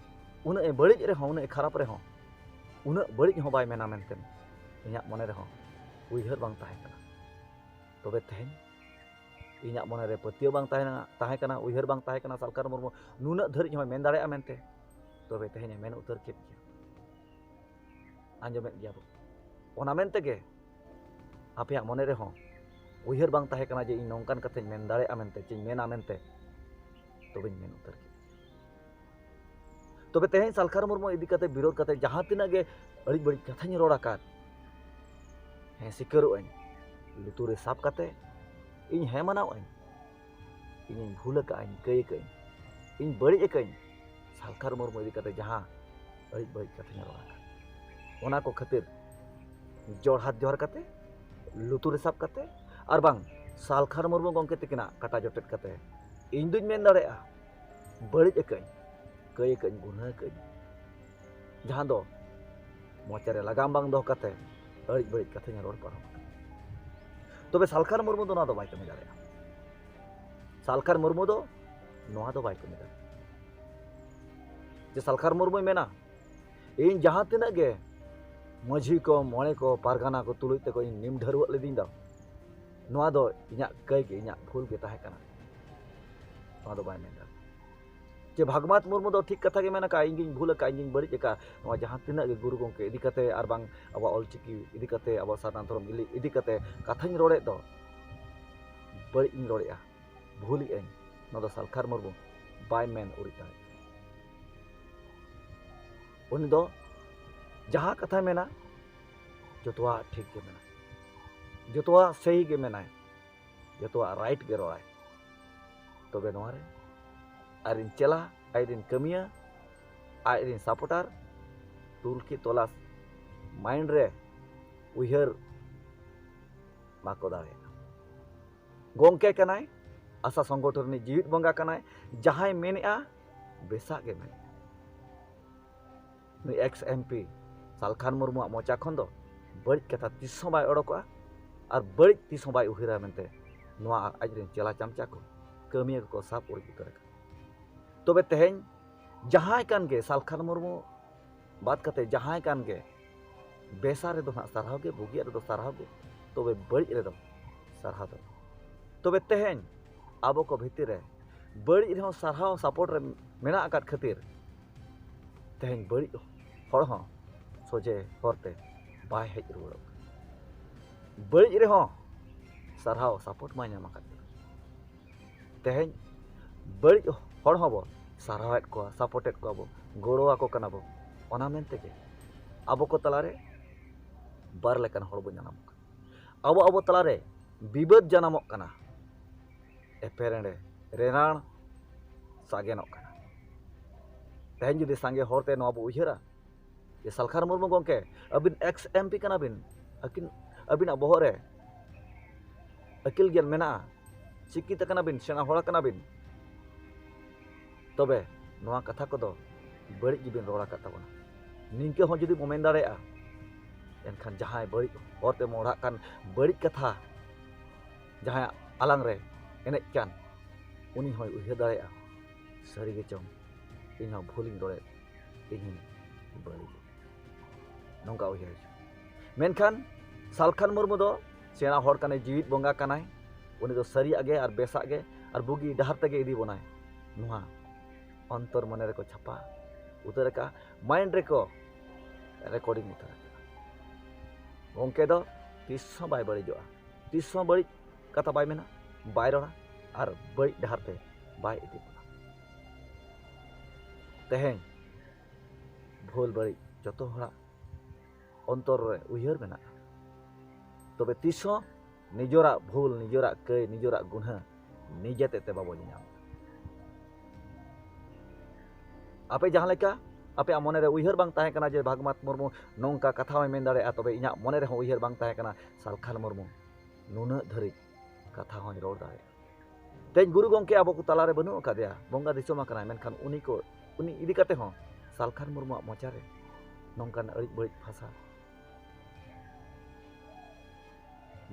ᱩᱱᱟᱹᱜ ᱮ ᱵᱟᱹᱲᱤᱡ ᱨᱮᱦᱚᱸ, ᱩᱱᱟᱹᱜ ᱮ ᱠᱷᱟᱨᱟᱯ ᱨᱮᱦᱚᱸ, ᱩᱱᱟᱹᱜ ᱵᱟᱹᱲᱤᱡ ᱦᱚᱸ ᱵᱟᱭ ᱢᱮᱱᱟ ᱢᱮᱱᱛᱮ ᱤᱧᱟᱹᱜ ᱢᱚᱱᱮ ᱨᱮᱦᱚᱸ ᱩᱭᱦᱟᱹᱨ ᱵᱟᱝ ᱛᱟᱦᱮᱸ ᱠᱟᱱᱟ᱾ ᱛᱚᱵᱮ ᱛᱮᱦᱮᱧ ᱤᱧᱟᱹᱜ ᱢᱚᱱᱮᱨᱮ ᱯᱟᱹᱛᱭᱟᱹᱣ ᱵᱟᱝ ᱛᱟᱦᱮᱸ ᱠᱟᱱᱟ, ᱩᱭᱦᱟᱹᱨ ᱵᱟᱝ ᱛᱟᱦᱮᱸ ᱠᱟᱱᱟ ᱥᱟᱞᱠᱷᱟᱱ ᱢᱩᱨᱢᱩ ᱱᱩᱱᱟᱹᱜ ᱫᱷᱟᱹᱨᱤᱡ ᱦᱚᱸᱭ ᱢᱮᱱ ᱫᱟᱲᱮᱭᱟᱜᱼᱟ ᱢᱮᱱᱛᱮ᱾ ᱛᱚᱵᱮ ᱛᱮᱦᱮᱧ ᱮ ᱢᱮᱱ ᱩᱛᱟᱹᱨ ᱠᱮᱫ ᱜᱮᱭᱟ᱾ ᱟᱸᱡᱚᱢᱮᱫ ᱜᱮᱭᱟ ᱵᱚ᱾ ᱚᱱᱟ ᱢᱮᱱ ᱛᱮᱜᱮ ᱟᱯᱮᱭᱟᱜ ᱢᱚᱱᱮ ᱨᱮᱦᱚᱸ ᱩᱭᱦᱟᱹᱨ ᱵᱟᱝ ᱛᱟᱦᱮᱸ ᱠᱟᱱᱟ ᱡᱮ ᱤᱧ ᱱᱚᱝᱠᱟᱱ ᱠᱟᱛᱷᱟᱧ ᱢᱮᱱ ᱫᱟᱲᱮᱭᱟᱜᱼᱟ ᱢᱮᱱᱛᱮ, ᱪᱮᱧ ᱢᱮᱱᱟ ᱢᱮᱱᱛᱮ᱾ ᱛᱚᱵᱮᱧ ᱢᱮᱱ ᱩᱛᱟᱹᱨ ᱠᱮᱫ᱾ ᱛᱚᱵᱮ ᱛᱮᱦᱮᱧ ᱥᱟᱞᱠᱷᱟᱱ ᱢᱩᱨᱢᱩ ᱤᱫᱤ ᱠᱟᱛᱮ ᱵᱤᱨᱳᱫᱷ ᱠᱟᱛᱮ ᱡᱟᱦᱟᱸ ᱛᱤᱱᱟᱹᱜ ᱜᱮ ᱟᱹᱲᱤᱡ ᱵᱟᱹᱲᱤᱡ ᱠᱟᱛᱷᱟᱧ ᱨᱚᱲ ᱟᱠᱟᱫ, ᱦᱮᱸ, ᱥᱤᱠᱟᱹᱨᱚᱜ ᱟᱹᱧ᱾ ᱞᱩᱛᱩᱨ ᱨᱮ ᱥᱟᱵ ᱠᱟᱛᱮ ᱤᱧ ᱦᱮᱸ ᱢᱟᱱᱟᱣ ᱟᱹᱧ᱾ ᱤᱧᱤᱧ ᱵᱷᱩᱞ ᱟᱠᱟᱫᱼᱟᱹᱧ, ᱠᱟᱹᱭ ᱟᱠᱟᱫᱼᱟᱹᱧ, ᱤᱧ ᱵᱟᱹᱲᱤᱡ ᱟᱠᱟᱫᱼᱟᱹᱧ, ᱥᱟᱞᱠᱷᱟᱱ ᱢᱩᱨᱢᱩ ᱤᱫᱤ ᱠᱟᱛᱮ ᱡᱟᱦᱟᱸ ᱟᱹᱲᱤᱡ ᱵᱟᱹᱲᱤᱡ ᱠᱟᱛᱷᱟᱧ ᱨᱚᱲ ᱟᱠᱟᱫ, ᱚᱱᱟ ᱠᱚ ᱠᱷᱟᱹᱛᱤᱨ ᱡᱚᱲᱦᱟᱛ ᱡᱚᱦᱟᱨ ᱠᱟᱛᱮ, ᱞᱩᱛᱩᱨ ᱨᱮ ᱥᱟᱵ ᱠᱟᱛᱮ, ᱟᱨ ᱵᱟᱝ ᱥᱟᱞᱠᱷᱟᱱ ᱢᱩᱨᱢᱩ ᱜᱚᱢᱠᱮ ᱛᱤᱠᱤᱱᱟᱜ ᱠᱟᱴᱟ ᱡᱚᱴᱮᱫ ᱠᱟᱛᱮ, ᱤᱧ ᱫᱩᱧ ᱢᱮᱱ ᱫᱟᱲᱮᱭᱟᱜᱼᱟ ᱵᱟᱹᱲᱤᱡ ᱟᱠᱟᱫᱼᱟᱹᱧ, ᱞᱟᱹᱭ ᱟᱠᱟᱫᱟᱹᱧ, ᱜᱩᱱᱟᱹ ᱟᱠᱟᱫᱟᱹᱧ, ᱡᱟᱦᱟᱸ ᱫᱚ ᱢᱚᱪᱟᱨᱮ ᱞᱟᱜᱟᱢ ᱵᱟᱝ ᱫᱚᱦᱚ ᱠᱟᱛᱮ ᱟᱹᱲᱤᱡ ᱵᱟᱹᱲᱤᱡ ᱠᱟᱛᱷᱟᱧ ᱨᱚᱲ ᱯᱟᱨᱚᱢ ᱠᱟᱱᱟ᱾ ᱛᱚᱵᱮ ᱥᱟᱞᱠᱷᱟᱱ ᱢᱩᱨᱢᱩ ᱫᱚ ᱱᱚᱣᱟ ᱫᱚ ᱵᱟᱭ ᱠᱟᱹᱢᱤ ᱫᱟᱲᱮᱭᱟᱜᱼᱟ᱾ ᱥᱟᱞᱠᱷᱟᱱ ᱢᱩᱨᱢᱩ ᱫᱚ ᱱᱚᱣᱟ ᱫᱚ ᱵᱟᱭ ᱠᱟᱹᱢᱤ ᱫᱟᱲᱮᱭᱟᱜᱼᱟ᱾ ᱡᱮ ᱥᱟᱞᱠᱷᱟᱱ ᱢᱩᱨᱢᱩᱭ ᱢᱮᱱᱟ, ᱤᱧ ᱡᱟᱦᱟᱸ ᱛᱤᱱᱟᱹᱜ ᱜᱮ ᱢᱟᱹᱡᱷᱤ ᱠᱚ, ᱢᱚᱬᱮ ᱠᱚ, ᱯᱟᱨᱜᱟᱱᱟ ᱠᱚ ᱛᱩᱞᱩᱡ ᱛᱮᱠᱚ ᱤᱧ ᱱᱤᱢ ᱰᱷᱟᱹᱨᱣᱟᱹᱜ ᱞᱤᱫᱤᱧ ᱫᱚ, ᱱᱚᱣᱟ ᱫᱚ ᱤᱧᱟᱹᱜ ᱠᱟᱹᱭ ᱜᱮ, ᱤᱧᱟᱹᱜ ᱵᱷᱩᱞ ᱜᱮ ᱛᱟᱦᱮᱸ ᱠᱟᱱᱟ, ᱱᱚᱣᱟ ᱫᱚ ᱵᱟᱭ ᱢᱮᱱ ᱫᱟᱲᱮᱭᱟᱜᱼᱟ᱾ ᱡᱮ ᱵᱷᱟᱜᱽᱢᱟᱛ ᱢᱩᱨᱢᱩ ᱫᱚ ᱴᱷᱤᱠ ᱠᱟᱛᱷᱟ ᱜᱮ ᱢᱮᱱ ᱟᱠᱟᱫ, ᱤᱧ ᱜᱤᱧ ᱵᱷᱩᱞ ᱟᱠᱟᱫ, ᱤᱧ ᱜᱤᱧ ᱵᱟᱹᱲᱤᱡ ᱟᱠᱟᱫ, ᱱᱚᱣᱟ ᱡᱟᱦᱟᱸ ᱛᱤᱱᱟᱹᱜ ᱜᱮ ᱜᱩᱨᱩ ᱜᱚᱢᱠᱮ ᱤᱫᱤ ᱠᱟᱛᱮ ᱟᱨ ᱵᱟᱝ ᱟᱵᱚᱣᱟᱜ ᱚᱞᱪᱤᱠᱤ ᱤᱫᱤ ᱠᱟᱛᱮ, ᱟᱵᱚᱣᱟᱜ ᱥᱟᱨᱱᱟ ᱫᱷᱚᱨᱚᱢ ᱤᱫᱤ ᱠᱟᱛᱮ ᱠᱟᱛᱷᱟᱧ ᱨᱚᱲᱮᱫ ᱫᱚ, ᱵᱟᱹᱲᱤᱡ ᱤᱧ ᱨᱚᱲᱮᱫᱼᱟ, ᱵᱷᱩᱞᱮᱫ ᱟᱹᱧ, ᱱᱚᱣᱟ ᱫᱚ ᱥᱟᱞᱠᱷᱟᱱ ᱢᱩᱨᱢᱩ ᱵᱟᱭ ᱢᱮᱱ ᱩᱨᱤᱡ ᱫᱟᱲᱮᱭᱟᱜᱼᱟ᱾ ᱩᱱᱤ ᱫᱚ ᱡᱟᱦᱟᱸ ᱠᱟᱛᱷᱟᱭ ᱢᱮᱱᱟ, ᱡᱚᱛᱚᱣᱟᱜ ᱴᱷᱤᱠ ᱜᱮ ᱢᱮᱱᱟ, ᱡᱚᱛᱚᱣᱟᱜ ᱥᱟᱹᱦᱤ ᱜᱮ ᱢᱮᱱᱟᱭ, ᱡᱚᱛᱚᱣᱟᱜ ᱨᱟᱭᱤᱴ ᱜᱮ ᱨᱚᱲᱟᱭ᱾ ᱛᱚᱵᱮ ᱱᱚᱣᱟ ᱨᱮ ᱟᱡᱨᱮᱱ ᱪᱮᱞᱟ, ᱟᱡᱨᱮᱱ ᱠᱟᱹᱢᱤᱭᱟᱹ, ᱟᱡᱨᱮᱱ ᱥᱟᱯᱳᱨᱴᱟᱨ ᱛᱩᱞᱠᱷᱤ ᱛᱚᱞᱟᱥ ᱢᱟᱭᱤᱱᱰ ᱨᱮ ᱩᱭᱦᱟᱹᱨ ᱵᱟᱠᱚ ᱫᱟᱲᱮᱭᱟᱜᱼᱟ᱾ ᱜᱚᱢᱠᱮ ᱠᱟᱱᱟᱭ, ᱟᱥᱟ ᱥᱚᱝᱜᱚᱴᱷᱚᱱ ᱨᱤᱱᱤᱡ ᱡᱤᱣᱤᱫ ᱵᱚᱸᱜᱟ ᱠᱟᱱᱟᱭ, ᱡᱟᱦᱟᱸᱭ ᱢᱮᱱᱮᱜᱼᱟ ᱵᱮᱥᱟᱜ ᱜᱮ ᱢᱮᱱᱮᱜᱼᱟ᱾ ᱱᱩᱭ ᱮᱠᱥ ᱮᱢ ᱯᱤ ᱥᱟᱞᱠᱷᱟᱱ ᱢᱩᱨᱢᱩᱣᱟᱜ ᱢᱚᱪᱟ ᱠᱷᱚᱱ ᱫᱚ ᱵᱟᱹᱲᱤᱡ ᱠᱟᱛᱷᱟ ᱛᱤᱥ ᱦᱚᱸ ᱵᱟᱭ ᱚᱰᱚᱠᱚᱜᱼᱟ ᱟᱨ ᱵᱟᱹᱲᱤᱡ ᱛᱤᱥ ᱦᱚᱸ ᱵᱟᱭ ᱩᱭᱦᱟᱹᱨᱟ ᱢᱮᱱᱛᱮ ᱱᱚᱣᱟ ᱟᱡᱨᱮᱱ ᱪᱮᱞᱟ ᱪᱟᱢᱪᱟ ᱠᱚ, ᱠᱟᱹᱢᱤᱭᱟᱹ ᱠᱚᱠᱚ ᱥᱟᱵ ᱩᱨᱤᱡ ᱩᱛᱟᱹᱨ ᱟᱠᱟᱱᱟ᱾ ᱛᱚᱵᱮ ᱛᱮᱦᱮᱧ ᱡᱟᱦᱟᱸᱭ ᱠᱟᱱ ᱜᱮ ᱥᱟᱞᱠᱷᱟᱱ ᱢᱩᱨᱢᱩ ᱵᱟᱫ ᱠᱟᱛᱮ ᱡᱟᱦᱟᱸᱭ ᱠᱟᱱ ᱜᱮ, ᱵᱮᱥᱟ ᱨᱮᱫᱚ ᱦᱟᱸᱜ ᱥᱟᱨᱦᱟᱣ ᱜᱮ, ᱵᱩᱜᱤᱭᱟᱜ ᱨᱮᱫᱚ ᱥᱟᱨᱦᱟᱣ ᱜᱮ, ᱛᱚᱵᱮ ᱵᱟᱹᱲᱤᱡ ᱨᱮᱫᱚ ᱥᱟᱨᱦᱟᱣ ᱫᱚ᱾ ᱛᱚᱵᱮ ᱛᱮᱦᱮᱧ ᱟᱵᱚ ᱠᱚ ᱵᱷᱤᱛᱤᱨ ᱨᱮ ᱵᱟᱹᱲᱤᱡ ᱨᱮᱦᱚᱸ ᱥᱟᱨᱦᱟᱣ ᱥᱟᱯᱳᱨᱴ ᱨᱮ ᱢᱮᱱᱟᱜ ᱟᱠᱟᱫ ᱠᱷᱟᱹᱛᱤᱨ ᱛᱮᱦᱮᱧ ᱵᱟᱹᱲᱤᱡ ᱦᱚᱲ ᱦᱚᱸ ᱥᱚᱡᱷᱮ ᱦᱚᱨᱛᱮ ᱵᱟᱭ ᱦᱮᱡ ᱨᱩᱣᱟᱹᱲᱚᱜ ᱠᱟᱱᱟ᱾ ᱵᱟᱹᱲᱤᱡ ᱨᱮᱦᱚᱸ ᱥᱟᱨᱦᱟᱣ ᱥᱟᱯᱳᱨᱴ ᱢᱟᱭ ᱧᱟᱢ ᱟᱠᱟᱫ ᱜᱮ᱾ ᱛᱮᱦᱮᱧ ᱵᱟᱹᱲᱤᱡ ᱦᱚᱲ ᱦᱚᱸᱵᱚ ᱥᱟᱨᱦᱟᱣᱮᱫ ᱠᱚᱣᱟ, ᱥᱟᱯᱳᱨᱴᱮᱫ ᱠᱚᱣᱟ ᱵᱚ, ᱜᱚᱲᱚ ᱟᱠᱚ ᱠᱟᱱᱟ ᱵᱚ᱾ ᱚᱱᱟ ᱢᱮᱱ ᱛᱮᱜᱮ ᱟᱵᱚ ᱠᱚ ᱛᱟᱞᱟᱨᱮ ᱵᱟᱨ ᱞᱮᱠᱟᱱ ᱦᱚᱲ ᱵᱚ ᱡᱟᱱᱟᱢᱚᱜ ᱠᱟᱱᱟ᱾ ᱟᱵᱚ ᱟᱵᱚ ᱛᱟᱞᱟᱨᱮ ᱵᱤᱵᱟᱹᱫ ᱡᱟᱱᱟᱢᱚᱜ ᱠᱟᱱᱟ, ᱮᱯᱮᱨᱮᱸᱰᱮ, ᱨᱮᱨᱟᱲ ᱥᱟᱜᱮᱱᱚᱜ ᱠᱟᱱᱟ᱾ ᱛᱮᱦᱮᱧ ᱡᱩᱫᱤ ᱥᱟᱸᱜᱮ ᱦᱚᱲᱛᱮ ᱱᱚᱣᱟ ᱵᱚ ᱩᱭᱦᱟᱹᱨᱟ ᱡᱮ ᱥᱟᱞᱠᱷᱟᱱ ᱢᱩᱨᱢᱩ ᱜᱚᱢᱠᱮ, ᱟᱹᱵᱤᱱ ᱮᱠᱥ ᱮᱢ ᱯᱤ ᱠᱟᱱᱟ ᱵᱤᱱ, ᱟᱹᱠᱤᱱ, ᱟᱹᱵᱤᱱᱟᱜ ᱵᱚᱦᱚᱜ ᱨᱮ ᱟᱹᱠᱤᱞ ᱜᱮᱭᱟᱱ ᱢᱮᱱᱟᱜᱼᱟ, ᱥᱤᱠᱠᱷᱤᱛ ᱠᱟᱱᱟ ᱵᱤᱱ, ᱥᱮᱬᱟ ᱦᱚᱲ ᱠᱟᱱᱟ ᱵᱤᱱ, ᱛᱚᱵᱮ ᱱᱚᱣᱟ ᱠᱟᱛᱷᱟ ᱠᱚᱫᱚ ᱵᱟᱹᱲᱤᱡ ᱜᱮᱵᱤᱱ ᱨᱚᱲ ᱟᱠᱟᱫ ᱛᱟᱵᱚᱱᱟ᱾ ᱱᱤᱝᱠᱟᱹ ᱦᱚᱸ ᱡᱩᱫᱤ ᱵᱚ ᱢᱮᱱ ᱫᱟᱲᱮᱭᱟᱜᱼᱟ, ᱮᱱᱠᱷᱟᱱ ᱡᱟᱦᱟᱸᱭ ᱵᱟᱹᱲᱤᱡ ᱦᱚᱨ ᱛᱮ ᱢᱚᱦᱰᱟᱜ ᱠᱟᱱ, ᱵᱟᱹᱲᱤᱡ ᱠᱟᱛᱷᱟ ᱡᱟᱦᱟᱸᱭᱟᱜ ᱟᱞᱟᱝ ᱨᱮ ᱮᱱᱮᱡ ᱠᱟᱱ, ᱩᱱᱤ ᱦᱚᱸᱭ ᱩᱭᱦᱟᱹᱨ ᱫᱟᱲᱮᱭᱟᱜᱼᱟ, ᱥᱟᱹᱨᱤ ᱜᱮ ᱪᱚᱝ, ᱤᱧ ᱦᱚᱸ ᱵᱷᱩᱞᱤᱧ ᱨᱚᱲᱮᱫ, ᱤᱧ ᱦᱚᱸᱧ ᱵᱟᱹᱲᱤᱡ᱾ ᱱᱚᱝᱠᱟ ᱩᱭᱦᱟᱹᱨ ᱦᱤᱡᱩᱜᱼᱟ᱾ ᱢᱮᱱᱠᱷᱟᱱ ᱥᱟᱞᱠᱷᱟᱱ ᱢᱩᱨᱢᱩ ᱫᱚ ᱥᱮᱬᱟ ᱦᱚᱲ ᱠᱟᱱᱟᱭ, ᱡᱤᱣᱤᱫ ᱵᱚᱸᱜᱟ ᱠᱟᱱᱟᱭ᱾ ᱩᱱᱤ ᱫᱚ ᱥᱟᱹᱨᱤᱭᱟᱜ ᱜᱮ ᱟᱨ ᱵᱮᱥᱟᱜ ᱜᱮ ᱟᱨ ᱵᱩᱜᱤ ᱰᱟᱦᱟᱨ ᱛᱮᱜᱮ ᱤᱫᱤ ᱵᱚᱱᱟᱭ᱾ ᱱᱚᱣᱟ ᱚᱱᱛᱚᱨ ᱢᱚᱱᱮ ᱨᱮᱠᱚ ᱪᱷᱟᱯᱟ ᱩᱛᱟᱹᱨ ᱟᱠᱟᱫᱼᱟ, ᱢᱟᱭᱤᱱᱰ ᱨᱮᱠᱚ ᱨᱮᱠᱚᱨᱰᱤᱝ ᱩᱛᱟᱹᱨ ᱟᱠᱟᱫᱼᱟ᱾ ᱜᱚᱢᱠᱮ ᱫᱚ ᱛᱤᱥ ᱦᱚᱸ ᱵᱟᱭ ᱵᱟᱹᱲᱤᱡᱚᱜᱼᱟ, ᱛᱤᱥ ᱦᱚᱸ ᱵᱟᱹᱲᱤᱡ ᱠᱟᱛᱷᱟ ᱵᱟᱭ ᱢᱮᱱᱟ, ᱵᱟᱭ ᱨᱚᱲᱟ ᱟᱨ ᱵᱟᱹᱲᱤᱡ ᱰᱟᱦᱟᱨ ᱛᱮ ᱵᱟᱭ ᱤᱫᱤ ᱵᱚᱱᱟ᱾ ᱛᱮᱦᱮᱧ ᱵᱷᱩᱞ ᱵᱟᱹᱲᱤᱡ ᱡᱚᱛᱚ ᱦᱚᱲᱟᱜ ᱚᱱᱛᱚᱨ ᱨᱮ ᱩᱭᱦᱟᱹᱨ ᱢᱮᱱᱟᱜᱼᱟ, ᱛᱚᱵᱮ ᱛᱤᱥ ᱦᱚᱸ ᱱᱤᱡᱚᱨᱟᱜ ᱵᱷᱩᱞ, ᱱᱤᱡᱚᱨᱟᱜ ᱠᱟᱹᱭ, ᱱᱤᱡᱚᱨᱟᱜ ᱜᱩᱱᱦᱟᱹ ᱱᱤᱡᱮ ᱛᱮᱫ ᱛᱮ ᱵᱟᱵᱚ ᱧᱮᱧᱟᱢ᱾ ᱟᱯᱮ ᱡᱟᱦᱟᱸ ᱞᱮᱠᱟ ᱟᱯᱮᱭᱟᱜ ᱢᱚᱱᱮ ᱨᱮ ᱩᱭᱦᱟᱹᱨ ᱵᱟᱝ ᱛᱟᱦᱮᱸ ᱠᱟᱱᱟ ᱡᱮ ᱵᱷᱟᱜᱽᱢᱟᱛ ᱢᱩᱨᱢᱩ ᱱᱚᱝᱠᱟ ᱠᱟᱛᱷᱟ ᱦᱚᱸᱭ ᱢᱮᱱ ᱫᱟᱲᱮᱭᱟᱜᱼᱟ, ᱛᱚᱵᱮ ᱤᱧᱟᱹᱜ ᱢᱚᱱᱮ ᱨᱮᱦᱚᱸ ᱩᱭᱦᱟᱹᱨ ᱵᱟᱝ ᱛᱟᱦᱮᱸ ᱠᱟᱱᱟ ᱥᱟᱞᱠᱷᱟᱱ ᱢᱩᱨᱢᱩ ᱱᱩᱱᱟᱹᱜ ᱫᱷᱟᱹᱨᱤᱡ ᱠᱟᱛᱷᱟ ᱦᱚᱸᱭ ᱨᱚᱲ ᱫᱟᱲᱮᱭᱟᱜᱼᱟ᱾ ᱛᱮᱦᱮᱧ ᱜᱩᱨᱩ ᱜᱚᱢᱠᱮ ᱟᱵᱚ ᱠᱚ ᱛᱟᱞᱟᱨᱮ ᱵᱟᱹᱱᱩᱜ ᱟᱠᱟᱫᱮᱭᱟ, ᱵᱚᱸᱜᱟ ᱫᱤᱥᱚᱢ ᱟᱠᱟᱱᱟᱭ, ᱢᱮᱱᱠᱷᱟᱱ ᱩᱱᱤ ᱠᱚ, ᱩᱱᱤ ᱤᱫᱤ ᱠᱟᱛᱮ ᱦᱚᱸ ᱥᱟᱞᱠᱷᱟᱱ ᱢᱩᱨᱢᱩᱣᱟᱜ ᱢᱚᱪᱟᱨᱮ ᱱᱚᱝᱠᱟᱱ ᱟᱹᱲᱤᱡ ᱵᱟᱹᱲᱤᱡ ᱵᱷᱟᱥᱟ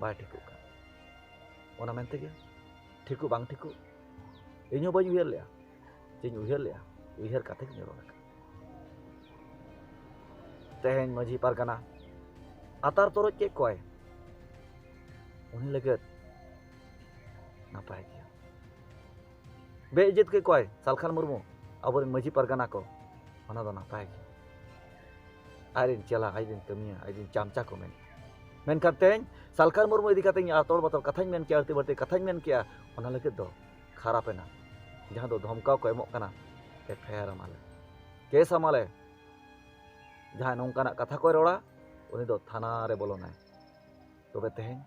ᱵᱟᱭ ᱴᱷᱤᱠᱚᱜ ᱠᱟᱱ᱾ ᱚᱱᱟ ᱢᱮᱱᱛᱮ ᱜᱮ ᱴᱷᱤᱠᱚᱜ ᱵᱟᱝ ᱴᱷᱤᱠᱚᱜ ᱤᱧ ᱦᱚᱸ ᱵᱟᱹᱧ ᱩᱭᱦᱟᱹᱨ ᱞᱮᱫᱼᱟ᱾ ᱪᱮᱫ ᱤᱧ ᱩᱭᱦᱟᱹᱨ ᱞᱮᱫᱼᱟ, ᱩᱭᱦᱟᱹᱨ ᱠᱟᱛᱮ ᱜᱤᱧ ᱨᱚᱲ ᱟᱠᱟᱫᱟ᱾ ᱛᱮᱦᱮᱧ ᱢᱟᱹᱡᱷᱤ ᱯᱟᱨᱜᱟᱱᱟ ᱟᱛᱟᱨ ᱛᱚᱨᱚᱡ ᱠᱮᱫ ᱠᱚᱣᱟᱭ, ᱩᱱᱤ ᱞᱟᱹᱜᱤᱫ ᱱᱟᱯᱟᱭ ᱜᱮᱭᱟ᱾ ᱵᱮᱼᱤᱡᱽᱡᱚᱛ ᱠᱮᱫ ᱠᱚᱣᱟᱭ ᱥᱟᱞᱠᱷᱟᱱ ᱢᱩᱨᱢᱩ, ᱟᱵᱚᱨᱮᱱ ᱢᱟᱹᱡᱷᱤ ᱯᱟᱨᱜᱟᱱᱟ ᱠᱚ, ᱚᱱᱟ ᱫᱚ ᱱᱟᱯᱟᱭ ᱜᱮᱭᱟ᱾ ᱟᱡᱨᱮᱱ ᱪᱮᱞᱟ, ᱟᱡᱨᱮᱱ ᱠᱟᱹᱢᱤᱭᱟᱹ, ᱟᱡᱨᱮᱱ ᱪᱟᱢᱪᱟ ᱠᱚ ᱢᱮᱱ᱾ ᱢᱮᱱᱠᱷᱟᱱ ᱛᱮᱦᱮᱧ ᱥᱟᱞᱠᱷᱟᱱ ᱢᱩᱨᱢᱩ ᱤᱫᱤ ᱠᱟᱛᱮ ᱤᱧ ᱟᱛᱚᱲ ᱵᱟᱛᱚᱲ ᱠᱟᱛᱷᱟᱧ ᱢᱮᱱ ᱠᱮᱭᱟ, ᱟᱹᱲᱛᱤ ᱵᱟᱹᱲᱛᱤ ᱠᱟᱛᱷᱟᱧ ᱢᱮᱱ ᱠᱮᱭᱟ, ᱚᱱᱟ ᱞᱟᱹᱜᱤᱫ ᱫᱚ ᱠᱷᱟᱨᱟᱯ ᱮᱱᱟ᱾ ᱡᱟᱦᱟᱸ ᱫᱚ ᱫᱷᱚᱢᱠᱟᱣ ᱠᱚ ᱮᱢᱚᱜ ᱠᱟᱱᱟ, ᱮᱯᱷ ᱟᱭ ᱟᱨ ᱟᱢᱟᱞᱮ, ᱠᱮᱥ ᱟᱢᱟᱞᱮ᱾ ᱡᱟᱦᱟᱸᱭ ᱱᱚᱝᱠᱟᱱᱟᱜ ᱠᱟᱛᱷᱟ ᱠᱚᱭ ᱨᱚᱲᱟ, ᱩᱱᱤ ᱫᱚ ᱛᱷᱟᱱᱟ ᱨᱮ ᱵᱚᱞᱚᱱᱟᱭ᱾ ᱛᱚᱵᱮ ᱛᱮᱦᱮᱧ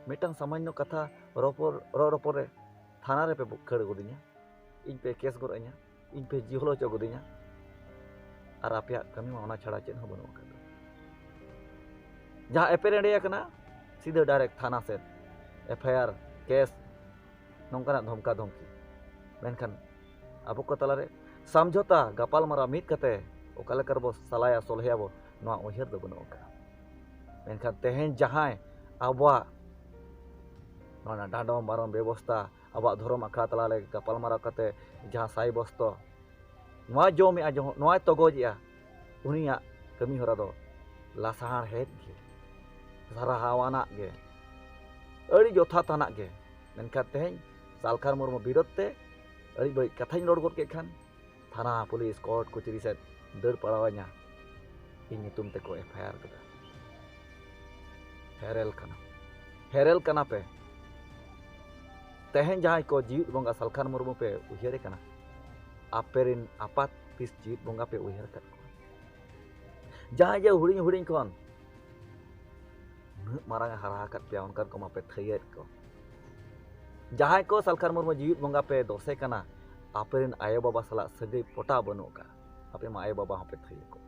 ᱢᱤᱫᱴᱟᱝ ᱥᱟᱢᱟᱱᱱᱚ ᱠᱟᱛᱷᱟ ᱨᱚᱯᱚᱲ, ᱨᱚᱲ ᱨᱚᱯᱚᱲ ᱨᱮ ᱛᱷᱟᱱᱟ ᱨᱮᱯᱮ ᱠᱷᱟᱹᱲ ᱜᱚᱫᱤᱧᱟ, ᱤᱧ ᱯᱮ ᱠᱮᱥ ᱜᱚᱫ ᱟᱹᱧᱟ, ᱤᱧ ᱯᱮ ᱡᱤᱦᱚᱞ ᱦᱚᱪᱚ ᱜᱚᱫᱤᱧᱟ, ᱟᱨ ᱟᱯᱮᱭᱟᱜ ᱠᱟᱹᱢᱤ ᱢᱟ ᱚᱱᱟ ᱪᱷᱟᱲᱟ ᱪᱮᱫ ᱦᱚᱸ ᱵᱟᱹᱱᱩᱜ ᱟᱠᱟᱫᱟ᱾ ᱡᱟᱦᱟᱸ ᱮᱯᱮᱨ ᱮᱸᱰᱮ ᱟᱠᱟᱱᱟ, ᱥᱤᱫᱷᱟᱹ ᱰᱟᱭᱨᱮᱠᱴ ᱛᱷᱟᱱᱟ ᱥᱮᱫ ᱮᱯᱷ ᱟᱭ ᱟᱨ, ᱠᱮᱥ, ᱱᱚᱝᱠᱟᱱᱟᱜ ᱫᱷᱚᱢᱠᱟ ᱫᱷᱚᱢᱠᱤ᱾ ᱢᱮᱱᱠᱷᱟᱱ ᱟᱵᱚ ᱠᱚ ᱛᱟᱞᱟᱨᱮ ᱥᱟᱢᱡᱷᱚᱛᱟ, ᱜᱟᱯᱟᱞᱢᱟᱨᱟᱣ ᱢᱤᱫ ᱠᱟᱛᱮ ᱚᱠᱟ ᱞᱮᱠᱟ ᱨᱮᱵᱚ ᱥᱟᱞᱟᱭᱟ, ᱥᱚᱞᱦᱮᱭᱟᱵᱚ, ᱱᱚᱣᱟ ᱩᱭᱦᱟᱹᱨ ᱫᱚ ᱵᱟᱹᱱᱩᱜ ᱟᱠᱟᱫᱼᱟ᱾ ᱢᱮᱱᱠᱷᱟᱱ ᱛᱮᱦᱮᱧ ᱡᱟᱦᱟᱸᱭ ᱟᱵᱚᱣᱟᱜ ᱱᱚᱣᱟ ᱰᱟᱸᱰᱚᱢ ᱵᱟᱨᱚᱢ ᱵᱮᱵᱚᱥᱛᱟ, ᱟᱵᱚᱣᱟᱜ ᱫᱷᱚᱨᱚᱢ ᱟᱠᱷᱲᱟ ᱛᱟᱞᱟᱨᱮ ᱜᱟᱯᱟᱞᱢᱟᱨᱟᱣ ᱠᱟᱛᱮ ᱡᱟᱦᱟᱸ ᱥᱟᱭ ᱵᱚᱥᱛᱚ ᱱᱚᱣᱟ ᱡᱚᱢᱮᱜᱼᱟ, ᱡᱚᱦᱚ-, ᱱᱚᱣᱟᱭ ᱛᱚᱜᱚᱡᱮᱜᱼᱟ, ᱩᱱᱤᱭᱟᱜ ᱠᱟᱹᱢᱤ ᱦᱚᱨᱟ ᱫᱚ ᱞᱟᱥᱟᱲᱦᱮᱫ ᱜᱮ, ᱥᱟᱨᱦᱟᱣᱟᱱᱟᱜ ᱜᱮ, ᱟᱹᱰᱤ ᱡᱚᱛᱷᱟᱛ ᱟᱱᱟᱜ ᱜᱮ᱾ ᱢᱮᱱᱠᱷᱟᱱ ᱛᱮᱦᱮᱧ ᱥᱟᱞᱠᱷᱟᱱ ᱢᱩᱨᱢᱩ ᱵᱤᱨᱳᱫᱷ ᱛᱮ ᱟᱹᱰᱤ ᱵᱟᱹᱲᱤᱡ ᱠᱟᱛᱷᱟᱧ ᱨᱚᱲ ᱜᱚᱫ ᱠᱮᱫ ᱠᱷᱟᱱ, ᱛᱷᱟᱱᱟ, ᱯᱩᱞᱤᱥ, ᱠᱳᱨᱴ, ᱠᱚᱪᱟᱹᱨᱤ ᱥᱮᱫ ᱫᱟᱹᱲ ᱯᱟᱲᱟᱣᱟᱹᱧᱟ, ᱤᱧ ᱧᱩᱛᱩᱢ ᱛᱮᱠᱚ ᱮᱯᱷ ᱟᱭ ᱟᱨ ᱠᱮᱫᱟ᱾ ᱦᱮᱨᱮᱞ ᱠᱟᱱᱟ, ᱦᱮᱨᱮᱞ ᱠᱟᱱᱟ ᱯᱮ᱾ ᱛᱮᱦᱮᱧ ᱡᱟᱦᱟᱸᱭ ᱠᱚ ᱡᱤᱣᱤᱫ ᱵᱚᱸᱜᱟ ᱥᱟᱞᱠᱷᱟᱱ ᱢᱩᱨᱢᱩ ᱯᱮ ᱩᱭᱦᱟᱹᱨᱮ ᱠᱟᱱᱟ, ᱟᱯᱮ ᱨᱮᱱ ᱟᱯᱟᱛ ᱛᱤᱥ ᱡᱤᱣᱤᱫ ᱵᱚᱸᱜᱟ ᱯᱮ ᱩᱭᱦᱟᱹᱨ ᱟᱠᱟᱫ ᱠᱚᱣᱟ? ᱡᱟᱦᱟᱸᱭ ᱡᱮ ᱦᱩᱰᱤᱧ ᱦᱩᱰᱤᱧ ᱠᱷᱚᱱ ᱩᱱᱟᱹᱜ ᱢᱟᱨᱟᱝ ᱮ ᱦᱟᱨᱟ ᱟᱠᱟᱫ ᱯᱮᱭᱟ, ᱚᱱᱠᱟᱱ ᱠᱚ ᱢᱟᱯᱮ ᱛᱷᱟᱹᱭᱟᱹᱫ ᱠᱚ᱾ ᱡᱟᱦᱟᱸᱭ ᱠᱚ ᱥᱟᱞᱠᱷᱟᱱ ᱢᱩᱨᱢᱩ ᱡᱤᱣᱤᱫ ᱵᱚᱸᱜᱟ ᱯᱮ ᱫᱚᱥᱮ ᱠᱟᱱᱟ, ᱟᱯᱮ ᱨᱮᱱ ᱟᱭᱳᱼᱵᱟᱵᱟ ᱥᱟᱞᱟᱜ ᱥᱟᱹᱜᱟᱹᱭ ᱯᱚᱴᱟᱣ ᱵᱟᱹᱱᱩᱜ ᱟᱠᱟᱫᱼᱟ, ᱟᱯᱮ ᱢᱟ ᱟᱭᱳᱼᱵᱟᱵᱟ ᱦᱚᱸᱯᱮ ᱛᱷᱟᱹᱭᱟᱹ ᱠᱚ,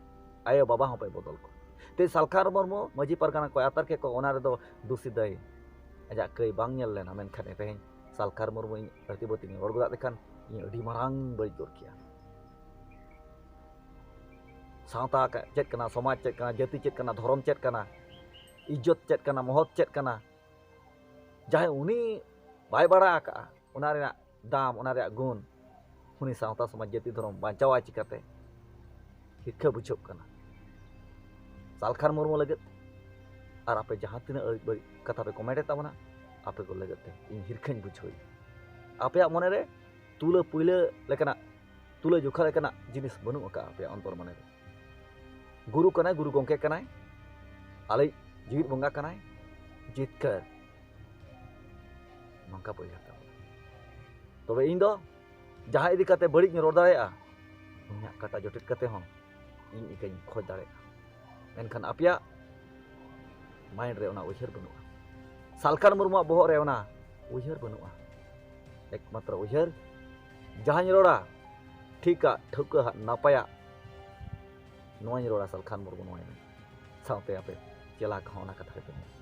ᱟᱭᱳᱼᱵᱟᱵᱟ ᱦᱚᱸᱯᱮ ᱵᱚᱫᱚᱞ ᱠᱚ᱾ ᱛᱮ ᱥᱟᱞᱠᱷᱟᱱ ᱢᱩᱨᱢᱩ ᱢᱟᱹᱡᱷᱤ ᱯᱟᱨᱜᱟᱱᱟ ᱠᱚᱭ ᱟᱛᱟᱨ ᱠᱮᱫ ᱠᱚ, ᱚᱱᱟ ᱨᱮᱫᱚ ᱫᱩᱥᱤ ᱫᱟᱹᱭ ᱟᱡᱟᱜ ᱠᱟᱹᱭ ᱵᱟᱝ ᱧᱮᱞ ᱞᱮᱱᱟ᱾ ᱢᱮᱱᱠᱷᱟᱱ ᱛᱮᱦᱮᱧ ᱥᱟᱞᱠᱷᱟᱱ ᱢᱩᱨᱢᱩ ᱤᱧ ᱟᱹᱲᱛᱤ ᱵᱟᱹᱲᱛᱤᱧ ᱨᱚᱲ ᱜᱚᱫᱟᱜ ᱞᱮᱠᱷᱟᱱ ᱤᱧ ᱟᱹᱰᱤ ᱢᱟᱨᱟᱝ ᱵᱟᱹᱲᱤᱡ ᱜᱚᱫ ᱠᱮᱭᱟ᱾ ᱥᱟᱶᱛᱟ ᱪᱮᱫ ᱠᱟᱱᱟ, ᱥᱚᱢᱟᱡᱽ ᱪᱮᱫ ᱠᱟᱱᱟ, ᱡᱟᱹᱛᱤ ᱪᱮᱫ ᱠᱟᱱᱟ, ᱫᱷᱚᱨᱚᱢ ᱪᱮᱫ ᱠᱟᱱᱟ, ᱤᱡᱽᱡᱚᱛ ᱪᱮᱫ ᱠᱟᱱᱟ, ᱢᱚᱦᱚᱛ ᱪᱮᱫ ᱠᱟᱱᱟ, ᱡᱟᱦᱟᱸᱭ ᱩᱱᱤ ᱵᱟᱭ ᱵᱟᱲᱟᱭ ᱟᱠᱟᱫᱼᱟ, ᱚᱱᱟ ᱨᱮᱱᱟᱜ ᱫᱟᱢ, ᱚᱱᱟ ᱨᱮᱭᱟᱜ ᱜᱩᱱ, ᱩᱱᱤ ᱥᱟᱶᱛᱟ ᱥᱚᱢᱟᱡᱽ ᱡᱟᱹᱛᱤ ᱫᱷᱚᱨᱚᱢ ᱵᱟᱧᱪᱟᱣᱟᱭ ᱪᱤᱠᱟᱹᱛᱮ? ᱦᱤᱨᱠᱷᱟᱹ ᱵᱩᱡᱷᱟᱹᱜ ᱠᱟᱱᱟ ᱥᱟᱞᱠᱷᱟᱱ ᱢᱩᱨᱢᱩ ᱞᱟᱹᱜᱤᱫ᱾ ᱟᱨ ᱟᱯᱮ ᱡᱟᱦᱟᱸ ᱛᱤᱱᱟᱹᱜ ᱟᱹᱲᱤᱡ ᱵᱟᱹᱲᱤᱡ ᱠᱟᱛᱷᱟ ᱯᱮ ᱠᱚᱢᱮᱱᱴ ᱮᱫ ᱛᱟᱵᱚᱱᱟ, ᱟᱯᱮ ᱠᱚ ᱞᱟᱹᱜᱤᱫ ᱛᱮ ᱤᱧ ᱦᱤᱨᱠᱷᱟᱹᱧ ᱵᱩᱡᱷᱟᱹᱣᱮᱫᱼᱟ᱾ ᱟᱯᱮᱭᱟᱜ ᱢᱚᱱᱮᱨᱮ ᱛᱩᱞᱟᱹ ᱯᱩᱭᱞᱟᱹ ᱞᱮᱠᱟᱱᱟᱜ, ᱛᱩᱞᱟᱹ ᱡᱚᱠᱷᱟ ᱞᱮᱠᱟᱱᱟᱜ ᱡᱤᱱᱤᱥ ᱵᱟᱹᱱᱩᱜ ᱟᱠᱟᱫᱼᱟ ᱟᱯᱮᱭᱟᱜ ᱚᱱᱛᱚᱨ ᱢᱚᱱᱮᱨᱮ᱾ ᱜᱩᱨᱩ ᱠᱟᱱᱟᱭ, ᱜᱩᱨᱩ ᱜᱚᱢᱠᱮ ᱠᱟᱱᱟᱭ, ᱟᱞᱮᱭᱤᱡ ᱡᱤᱣᱤᱫ ᱵᱚᱸᱜᱟ ᱠᱟᱱᱟᱭ, ᱡᱤᱛᱠᱟᱹᱨ᱾ ᱱᱚᱝᱠᱟ ᱯᱮ ᱩᱭᱦᱟᱹᱨ ᱛᱟᱵᱚᱱᱟ᱾ ᱛᱚᱵᱮ ᱤᱧ ᱫᱚ ᱡᱟᱦᱟᱸ ᱤᱫᱤ ᱠᱟᱛᱮ ᱵᱟᱹᱲᱤᱡ ᱤᱧ ᱨᱚᱲ ᱫᱟᱲᱮᱭᱟᱜᱼᱟ, ᱩᱱᱤᱭᱟᱜ ᱠᱟᱴᱟ ᱡᱚᱴᱮᱫ ᱠᱟᱛᱮ ᱦᱚᱸ ᱤᱧ ᱤᱠᱟᱹᱧ ᱠᱷᱚᱡᱽ ᱫᱟᱲᱮᱭᱟᱜᱼᱟ᱾ ᱢᱮᱱᱠᱷᱟᱱ ᱟᱯᱮᱭᱟᱜ ᱢᱟᱭᱤᱱᱰ ᱨᱮ ᱚᱱᱟ ᱩᱭᱦᱟᱹᱨ ᱵᱟᱹᱱᱩᱜᱼᱟ, ᱥᱟᱞᱠᱷᱟᱱ ᱢᱩᱨᱢᱩᱣᱟᱜ ᱵᱚᱦᱚᱜ ᱨᱮ ᱚᱱᱟ ᱩᱭᱦᱟᱹᱨ ᱵᱟᱹᱱᱩᱜᱼᱟ᱾ ᱮᱠᱢᱟᱛᱨᱚ ᱩᱭᱦᱟᱹᱨ, ᱡᱟᱦᱟᱸᱧ ᱨᱚᱲᱟ ᱴᱷᱤᱠᱟ, ᱴᱷᱟᱹᱣᱠᱟᱹ ᱦᱟᱜ, ᱱᱟᱯᱟᱭᱟ, ᱱᱚᱣᱟᱧ ᱨᱚᱲᱟ ᱥᱟᱞᱠᱷᱟᱱ ᱢᱩᱨᱢᱩ ᱱᱚᱣᱟᱧ ᱨᱚᱲᱟ᱾ ᱥᱟᱶᱛᱮ ᱟᱯᱮ ᱪᱮᱞᱟ ᱠᱚᱦᱚᱸ ᱚᱱᱟ ᱠᱟᱛᱷᱟ ᱜᱮᱯᱮ ᱢᱮᱱᱟ᱾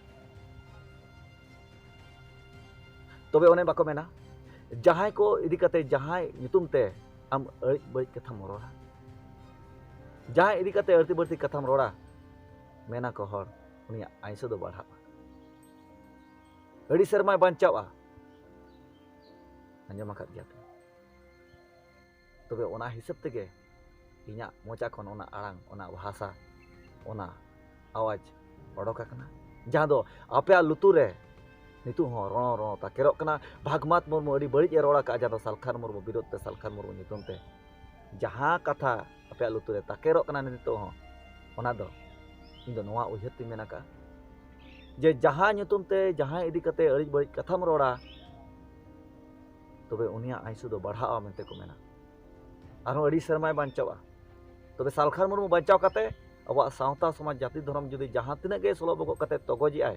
ᱛᱚᱵᱮ ᱚᱱᱮ ᱵᱟᱠᱚ ᱢᱮᱱᱟ, ᱡᱟᱦᱟᱸᱭ ᱠᱚ ᱤᱫᱤ ᱠᱟᱛᱮ ᱡᱟᱦᱟᱸᱭ ᱧᱩᱛᱩᱢ ᱛᱮ ᱟᱢ ᱟᱹᱲᱤᱡ ᱵᱟᱹᱲᱤᱡ ᱠᱟᱛᱷᱟᱢ ᱨᱚᱲᱟ, ᱡᱟᱦᱟᱸᱭ ᱤᱫᱤ ᱠᱟᱛᱮ ᱟᱹᱲᱛᱤ ᱵᱟᱹᱲᱛᱤ ᱠᱟᱛᱷᱟᱢ ᱨᱚᱲᱟ, ᱢᱮᱱᱟ ᱠᱚ ᱦᱚᱲ, ᱩᱱᱤᱭᱟᱜ ᱟᱭᱩᱥ ᱫᱚ ᱵᱟᱲᱦᱟᱜᱼᱟ᱾ ᱟᱹᱰᱤ ᱥᱮᱨᱢᱟᱭ ᱵᱟᱧᱪᱟᱣᱼᱟ᱾ ᱟᱸᱡᱚᱢ ᱟᱠᱟᱫ ᱜᱮᱭᱟ ᱯᱮ᱾ ᱛᱚᱵᱮ ᱚᱱᱟ ᱦᱤᱥᱟᱹᱵ ᱛᱮᱜᱮ ᱤᱧᱟᱹᱜ ᱢᱚᱪᱟ ᱠᱷᱚᱱ ᱚᱱᱟ ᱟᱲᱟᱝ, ᱚᱱᱟ ᱵᱷᱟᱥᱟ, ᱚᱱᱟ ᱟᱣᱟᱡᱽ ᱚᱰᱚᱠ ᱟᱠᱟᱱᱟ, ᱡᱟᱦᱟᱸ ᱫᱚ ᱟᱯᱮᱭᱟᱜ ᱞᱩᱛᱩᱨ ᱨᱮ ᱱᱤᱛᱚᱜ ᱦᱚᱸ ᱨᱚᱲᱚ ᱨᱚᱲᱚ ᱛᱟᱠᱮᱨᱚᱜ ᱠᱟᱱᱟ᱾ ᱵᱷᱟᱜᱽᱢᱟᱛ ᱢᱩᱨᱢᱩ ᱟᱹᱰᱤ ᱵᱟᱹᱲᱤᱡ ᱮ ᱨᱚᱲ ᱟᱠᱟᱫᱼᱟ, ᱡᱟᱦᱟᱸ ᱫᱚ ᱥᱟᱞᱠᱷᱟᱱ ᱢᱩᱨᱢᱩ ᱵᱤᱨᱳᱫᱷ ᱛᱮ, ᱥᱟᱞᱠᱷᱟᱱ ᱢᱩᱨᱢᱩ ᱧᱩᱛᱩᱢ ᱛᱮ ᱡᱟᱦᱟᱸ ᱠᱟᱛᱷᱟ ᱟᱯᱮᱭᱟᱜ ᱞᱩᱛᱩᱨ ᱨᱮ ᱛᱟᱠᱮᱨᱚᱜ ᱠᱟᱱᱟ ᱱᱤᱛᱚᱜ ᱦᱚᱸ, ᱚᱱᱟ ᱫᱚ ᱤᱧ ᱫᱚ ᱱᱚᱣᱟ ᱩᱭᱦᱟᱹᱨ ᱛᱤᱧ ᱢᱮᱱ ᱟᱠᱟᱫᱼᱟ ᱡᱮ ᱡᱟᱦᱟᱸ ᱧᱩᱛᱩᱢ ᱛᱮ ᱡᱟᱦᱟᱸᱭ ᱤᱫᱤ ᱠᱟᱛᱮ ᱟᱹᱲᱤᱡ ᱵᱟᱹᱲᱤᱡ ᱠᱟᱛᱷᱟᱢ ᱨᱚᱲᱟ, ᱛᱚᱵᱮ ᱩᱱᱤᱭᱟᱜ ᱟᱭᱩᱥ ᱫᱚ ᱵᱟᱲᱦᱟᱜᱼᱟ ᱢᱮᱱᱛᱮ ᱠᱚ ᱢᱮᱱᱟ, ᱟᱨᱦᱚᱸ ᱟᱹᱰᱤ ᱥᱮᱨᱢᱟᱭ ᱵᱟᱧᱪᱟᱣᱟ᱾ ᱛᱚᱵᱮ ᱥᱟᱞᱠᱷᱟᱱ ᱢᱩᱨᱢᱩ ᱵᱟᱧᱪᱟᱣ ᱠᱟᱛᱮ ᱟᱵᱚᱣᱟᱜ ᱥᱟᱶᱛᱟ ᱥᱚᱢᱟᱡᱽ ᱡᱟᱹᱛᱤ ᱫᱷᱚᱨᱚᱢ ᱡᱩᱫᱤ ᱡᱟᱦᱟᱸ ᱛᱤᱱᱟᱹᱜ ᱜᱮ ᱥᱚᱞᱚ ᱵᱚᱜᱚᱜ ᱠᱟᱛᱮ ᱛᱚᱜᱚᱡᱮᱜᱼᱟᱭ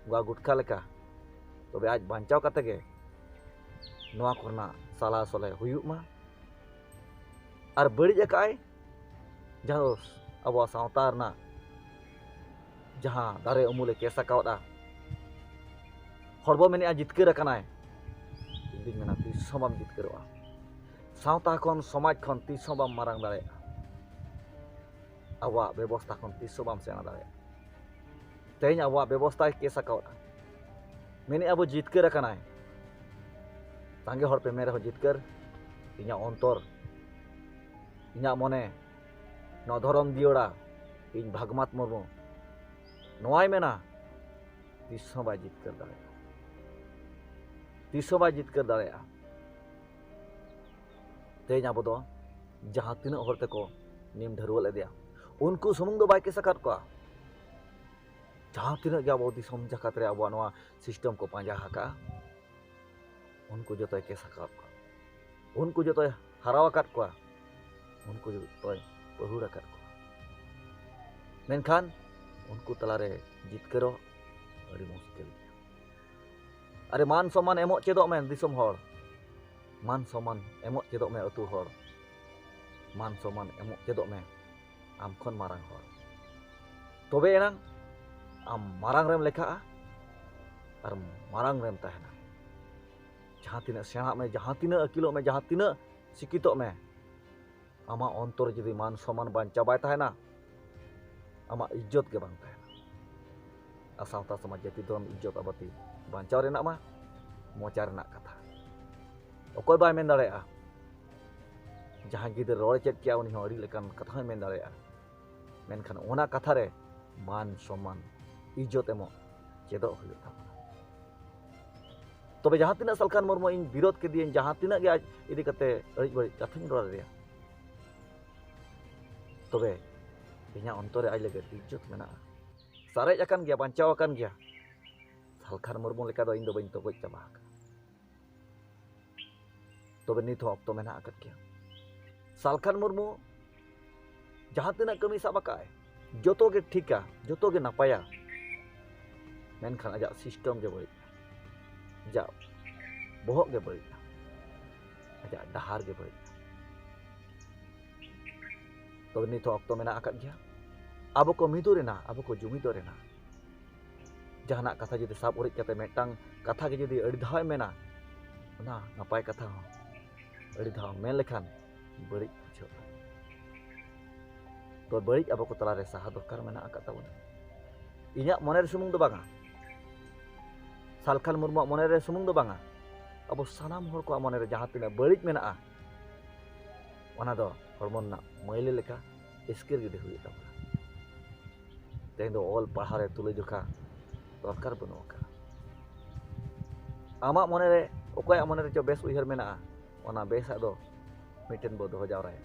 ᱜᱩᱣᱟ ᱜᱩᱴᱠᱷᱟ ᱞᱮᱠᱟ, ᱛᱚᱵᱮ ᱟᱡ ᱵᱟᱧᱪᱟᱣ ᱠᱟᱛᱮ ᱜᱮ ᱱᱚᱣᱟ ᱠᱚᱨᱮᱱᱟᱜ ᱥᱟᱞᱟ ᱥᱚᱞᱦᱮ ᱦᱩᱭᱩᱜ ᱢᱟ᱾ ᱟᱨ ᱵᱟᱹᱲᱤᱡ ᱟᱠᱟᱫᱼᱟᱭ, ᱡᱟᱦᱟᱸ ᱫᱚ ᱟᱵᱚᱣᱟᱜ ᱥᱟᱶᱛᱟ ᱨᱮᱱᱟᱜ ᱡᱟᱦᱟᱸ ᱫᱟᱨᱮ ᱩᱢᱩᱞᱮ ᱠᱮᱥ ᱟᱠᱟᱣᱟᱫᱼᱟ, ᱦᱚᱲ ᱵᱚ ᱢᱮᱱᱮᱫᱼᱟ ᱡᱤᱛᱠᱟᱹᱨ ᱟᱠᱟᱱᱟᱭ᱾ ᱤᱧ ᱫᱩᱧ ᱢᱮᱱᱟ ᱛᱤᱥ ᱦᱚᱸ ᱵᱟᱢ ᱡᱤᱛᱠᱟᱹᱨᱚᱜᱼᱟ᱾ ᱥᱟᱶᱛᱟ ᱠᱷᱚᱱ, ᱥᱚᱢᱟᱡᱽ ᱠᱷᱚᱱ ᱛᱤᱥ ᱦᱚᱸ ᱵᱟᱢ ᱢᱟᱨᱟᱝ ᱫᱟᱲᱮᱭᱟᱜᱼᱟ᱾ ᱟᱵᱚᱣᱟᱜ ᱵᱮᱵᱚᱥᱛᱟ ᱠᱷᱚᱱ ᱛᱤᱥ ᱦᱚᱸ ᱵᱟᱢ ᱥᱮᱬᱟ ᱫᱟᱲᱮᱭᱟᱜᱼᱟ᱾ ᱛᱮᱦᱮᱧ ᱟᱵᱚᱣᱟᱜ ᱵᱮᱵᱚᱥᱛᱟᱭ ᱠᱮᱥ ᱟᱠᱟᱣᱟᱫᱼᱟ, ᱢᱮᱱᱮᱫᱼᱟ ᱵᱚ ᱡᱤᱛᱠᱟᱹᱨ ᱟᱠᱟᱱᱟᱭ᱾ ᱥᱟᱸᱜᱮ ᱦᱚᱲ ᱯᱮ ᱢᱮᱱ ᱨᱮᱦᱚᱸ ᱡᱤᱛᱠᱟᱹᱨ, ᱤᱧᱟᱹᱜ ᱚᱱᱛᱚᱨ, ᱤᱧᱟᱹᱜ ᱢᱚᱱᱮ, ᱱᱚᱣᱟ ᱫᱷᱚᱨᱚᱢ ᱫᱤᱭᱚᱲᱟ, ᱤᱧ ᱵᱷᱟᱜᱽᱢᱟᱛ ᱢᱩᱨᱢᱩ ᱱᱚᱣᱟᱭ ᱢᱮᱱᱟ, ᱛᱤᱥ ᱦᱚᱸ ᱵᱟᱭ ᱡᱤᱛᱠᱟᱹᱨ ᱫᱟᱲᱮᱭᱟᱜᱼᱟ᱾ ᱛᱤᱥ ᱦᱚᱸ ᱵᱟᱭ ᱡᱤᱛᱠᱟᱹᱨ ᱫᱟᱲᱮᱭᱟᱜᱼᱟ᱾ ᱛᱮᱦᱮᱧ ᱟᱵᱚ ᱫᱚ ᱡᱟᱦᱟᱸ ᱛᱤᱱᱟᱹᱜ ᱦᱚᱲ ᱛᱮᱠᱚ ᱱᱤᱢ ᱰᱷᱟᱹᱨᱣᱟᱹ ᱞᱮᱫᱮᱭᱟ, ᱩᱱᱠᱩ ᱥᱩᱢᱩᱝ ᱫᱚ ᱵᱟᱭ ᱠᱮᱥ ᱟᱠᱟᱫ ᱠᱚᱣᱟ᱾ ᱡᱟᱦᱟᱸ ᱛᱤᱱᱟᱹᱜ ᱜᱮ ᱟᱵᱚ ᱫᱤᱥᱚᱢ ᱡᱟᱠᱟᱛ ᱨᱮ ᱟᱵᱚᱣᱟᱜ ᱱᱚᱣᱟ ᱥᱤᱥᱴᱮᱢ ᱠᱚ ᱯᱟᱸᱡᱟ ᱟᱠᱟᱫᱼᱟ, ᱩᱱᱠᱩ ᱡᱚᱛᱚᱭ ᱠᱮᱥ ᱟᱠᱟᱫ ᱠᱚᱣᱟ, ᱩᱱᱠᱩ ᱡᱚᱛᱚᱭ ᱦᱟᱨᱟᱣ ᱟᱠᱟᱫ ᱠᱚᱣᱟ, ᱩᱱᱠᱩ ᱡᱚᱛᱚᱭ ᱯᱟᱹᱦᱩᱲ ᱟᱠᱟᱫ ᱠᱚᱣᱟ᱾ ᱢᱮᱱᱠᱷᱟᱱ ᱩᱱᱠᱩ ᱛᱟᱞᱟᱨᱮ ᱡᱤᱛᱠᱟᱹᱨᱚᱜ ᱟᱹᱰᱤ ᱢᱩᱥᱠᱤᱞ ᱜᱮᱭᱟ᱾ ᱟᱨᱮ, ᱢᱟᱱ ᱥᱚᱢᱢᱟᱱ ᱮᱢᱚᱜ ᱪᱮᱫᱚᱜ ᱢᱮ ᱫᱤᱥᱚᱢ ᱦᱚᱲ, ᱢᱟᱱ ᱥᱚᱢᱢᱟᱱ ᱮᱢᱚᱜ ᱪᱮᱫᱚᱜ ᱢᱮ ᱟᱹᱛᱩ ᱦᱚᱲ, ᱢᱟᱱ ᱥᱚᱢᱢᱟᱱ ᱮᱢᱚᱜ ᱪᱮᱫᱚᱜ ᱢᱮ ᱟᱢ ᱠᱷᱚᱱ ᱢᱟᱨᱟᱝ ᱦᱚᱲ᱾ ᱛᱚᱵᱮ ᱮᱱᱟᱝ ᱟᱢ ᱢᱟᱨᱟᱝ ᱨᱮᱢ ᱞᱮᱠᱷᱟᱜᱼᱟ ᱟᱨ ᱢᱟᱨᱟᱝ ᱨᱮᱢ ᱛᱟᱦᱮᱱᱟ᱾ ᱡᱟᱦᱟᱸ ᱛᱤᱱᱟᱹᱜ ᱥᱮᱬᱟᱜ ᱢᱮ, ᱡᱟᱦᱟᱸ ᱛᱤᱱᱟᱹᱜ ᱟᱹᱠᱤᱞᱚᱜ ᱢᱮ, ᱡᱟᱦᱟᱸ ᱛᱤᱱᱟᱹᱜ ᱥᱤᱠᱠᱷᱤᱛᱚᱜ ᱢᱮ, ᱟᱢᱟᱜ ᱚᱱᱛᱚᱨ ᱡᱩᱫᱤ ᱢᱟᱱ ᱥᱚᱢᱢᱟᱱ ᱵᱟᱧᱪᱟᱣ ᱵᱟᱭ ᱛᱟᱦᱮᱱᱟ, ᱟᱢᱟᱜ ᱤᱡᱽᱡᱚᱛ ᱜᱮ ᱵᱟᱝ ᱛᱟᱦᱮᱱᱟ᱾ ᱟᱨ ᱥᱟᱶᱛᱟ ᱥᱚᱢᱟᱡᱽ ᱡᱟᱹᱛᱤ ᱫᱷᱚᱨᱚᱢ ᱤᱡᱽᱡᱚᱛ ᱟᱵᱟᱫᱤ ᱵᱟᱧᱪᱟᱣ ᱨᱮᱱᱟᱜ ᱢᱟ ᱢᱚᱪᱟ ᱨᱮᱱᱟᱜ ᱠᱟᱛᱷᱟ᱾ ᱚᱠᱚᱭ ᱵᱟᱭ ᱢᱮᱱ ᱫᱟᱲᱮᱭᱟᱜᱼᱟ᱾ ᱡᱟᱦᱟᱸᱭ ᱜᱤᱫᱟᱹᱨ ᱨᱚᱲᱮ ᱪᱮᱫ ᱠᱮᱜᱼᱟ, ᱩᱱᱤ ᱦᱚᱸ ᱟᱹᱰᱤ ᱞᱮᱠᱟᱱ ᱠᱟᱛᱷᱟ ᱦᱚᱸᱭ ᱢᱮᱱ ᱫᱟᱲᱮᱭᱟᱜᱼᱟ᱾ ᱢᱮᱱᱠᱷᱟᱱ ᱚᱱᱟ ᱠᱟᱛᱷᱟ ᱨᱮ ᱢᱟᱱ ᱥᱚᱢᱢᱟᱱ, ᱤᱡᱽᱡᱚᱛ ᱮᱢᱚᱜ ᱪᱮᱫᱚᱜ ᱦᱩᱭᱩᱜ ᱛᱟᱵᱚᱱᱟ᱾ ᱛᱚᱵᱮ ᱡᱟᱦᱟᱸ ᱛᱤᱱᱟᱹᱜ ᱥᱟᱞᱠᱷᱟᱱ ᱢᱩᱨᱢᱩ ᱤᱧ ᱵᱤᱨᱳᱫ ᱠᱮᱫᱮᱭᱟᱹᱧ, ᱡᱟᱦᱟᱸ ᱛᱤᱱᱟᱹᱜ ᱜᱮ ᱟᱡ ᱤᱫᱤ ᱠᱟᱛᱮ ᱟᱹᱲᱤᱡ ᱵᱟᱹᱲᱤᱡ ᱠᱟᱛᱷᱟᱧ ᱨᱚᱲ ᱟᱫᱮᱭᱟ, ᱛᱚᱵᱮ ᱤᱧᱟᱹᱜ ᱚᱱᱛᱚᱨ ᱨᱮ ᱟᱡ ᱞᱟᱹᱜᱤᱫ ᱤᱡᱽᱡᱚᱛ ᱢᱮᱱᱟᱜᱼᱟ, ᱥᱟᱨᱮᱡ ᱟᱠᱟᱱ ᱜᱮᱭᱟ, ᱵᱟᱧᱪᱟᱣ ᱟᱠᱟᱱ ᱜᱮᱭᱟ᱾ ᱥᱟᱞᱠᱷᱟᱱ ᱢᱩᱨᱢᱩ ᱞᱮᱠᱟ ᱫᱚ ᱤᱧ ᱫᱚ ᱵᱟᱹᱧ ᱛᱚᱜᱚᱡ ᱪᱟᱵᱟ ᱟᱠᱟᱱᱟ᱾ ᱛᱚᱵᱮ ᱱᱤᱛ ᱦᱚᱸ ᱚᱠᱛᱚ ᱢᱮᱱᱟᱜ ᱟᱠᱟᱫ ᱜᱮᱭᱟ᱾ ᱥᱟᱞᱠᱷᱟᱱ ᱢᱩᱨᱢᱩ ᱡᱟᱦᱟᱸ ᱛᱤᱱᱟᱹᱜ ᱠᱟᱹᱢᱤ ᱥᱟᱵ ᱟᱠᱟᱫᱼᱟᱭ, ᱡᱚᱛᱚ ᱜᱮ ᱴᱷᱤᱠᱟ, ᱡᱚᱛᱚ ᱜᱮ ᱱᱟᱯᱟᱭᱟ, ᱢᱮᱱᱠᱷᱟᱱ ᱟᱡᱟᱜ ᱥᱤᱥᱴᱮᱢ ᱜᱮ ᱵᱟᱹᱲᱤᱡ, ᱟᱡᱟᱜ ᱵᱚᱦᱚᱜ ᱜᱮ ᱵᱟᱹᱲᱤᱡ, ᱟᱡᱟᱜ ᱰᱟᱦᱟᱨ ᱜᱮ ᱵᱟᱹᱲᱤᱡ᱾ ᱛᱚᱵᱮ ᱱᱤᱛ ᱦᱚᱸ ᱚᱠᱛᱚ ᱢᱮᱱᱟᱜ ᱟᱠᱟᱫ ᱜᱮᱭᱟ ᱟᱵᱚ ᱠᱚ ᱢᱤᱫᱚᱜ ᱨᱮᱱᱟᱜ, ᱟᱵᱚ ᱠᱚ ᱡᱩᱢᱤᱫᱚᱜ ᱨᱮᱱᱟᱜ᱾ ᱡᱟᱦᱟᱱᱟᱜ ᱠᱟᱛᱷᱟ ᱡᱩᱫᱤ ᱥᱟᱵ ᱩᱨᱤᱡ ᱠᱟᱛᱮ ᱢᱤᱫᱴᱟᱝ ᱠᱟᱛᱷᱟ ᱜᱮ ᱡᱩᱫᱤ ᱟᱹᱰᱤ ᱫᱷᱟᱣ ᱮ ᱢᱮᱱᱟ, ᱚᱱᱟ ᱱᱟᱯᱟᱭ ᱠᱟᱛᱷᱟ ᱦᱚᱸ ᱟᱹᱰᱤ ᱫᱷᱟᱣ ᱢᱮᱱ ᱞᱮᱠᱷᱟᱱ ᱵᱟᱹᱲᱤᱡ ᱵᱩᱡᱷᱟᱹᱜᱼᱟ᱾ ᱛᱚ ᱵᱟᱹᱲᱤᱡ ᱟᱵᱚ ᱠᱚ ᱛᱟᱞᱟᱨᱮ ᱥᱟᱦᱟ ᱫᱚᱨᱠᱟᱨ ᱢᱮᱱᱟᱜ ᱟᱠᱟᱫ ᱛᱟᱵᱚᱱᱟ᱾ ᱤᱧᱟᱹᱜ ᱢᱚᱱᱮᱨᱮ ᱥᱩᱢᱩᱝ ᱫᱚ ᱵᱟᱝᱟ, ᱥᱟᱞᱠᱷᱟᱱ ᱢᱩᱨᱢᱩᱣᱟᱜ ᱢᱚᱱᱮᱨᱮ ᱥᱩᱢᱩᱝ ᱫᱚ ᱵᱟᱝᱟ, ᱟᱵᱚ ᱥᱟᱱᱟᱢ ᱦᱚᱲ ᱠᱚᱣᱟᱜ ᱢᱚᱱᱮᱨᱮ ᱡᱟᱦᱟᱸ ᱛᱤᱱᱟᱹᱜ ᱵᱟᱹᱲᱤᱡ ᱢᱮᱱᱟᱜᱼᱟ, ᱚᱱᱟ ᱫᱚ ᱦᱚᱲᱢᱚ ᱨᱮᱱᱟᱜ ᱢᱟᱹᱭᱞᱟᱹ ᱞᱮᱠᱟ ᱮᱥᱠᱮᱨ ᱜᱤᱰᱤ ᱦᱩᱭᱩᱜ ᱛᱟᱵᱚᱱᱟ᱾ ᱛᱮᱦᱮᱧ ᱫᱚ ᱚᱞ ᱯᱟᱲᱦᱟᱣ ᱨᱮ ᱛᱩᱞᱟᱹᱡᱚᱠᱷᱟ ᱫᱚᱨᱠᱟᱨ ᱵᱟᱹᱱᱩᱜ ᱟᱠᱟᱫᱟ᱾ ᱟᱢᱟᱜ ᱢᱚᱱᱮᱨᱮ, ᱚᱠᱚᱭᱟᱜ ᱢᱚᱱᱮᱨᱮ ᱪᱚ ᱵᱮᱥ ᱩᱭᱦᱟᱹᱨ ᱢᱮᱱᱟᱜᱼᱟ, ᱚᱱᱟ ᱵᱮᱥᱟᱜ ᱫᱚ ᱢᱤᱫᱴᱮᱱ ᱵᱚ ᱫᱚᱦᱚ ᱡᱟᱣᱨᱟᱭᱟ᱾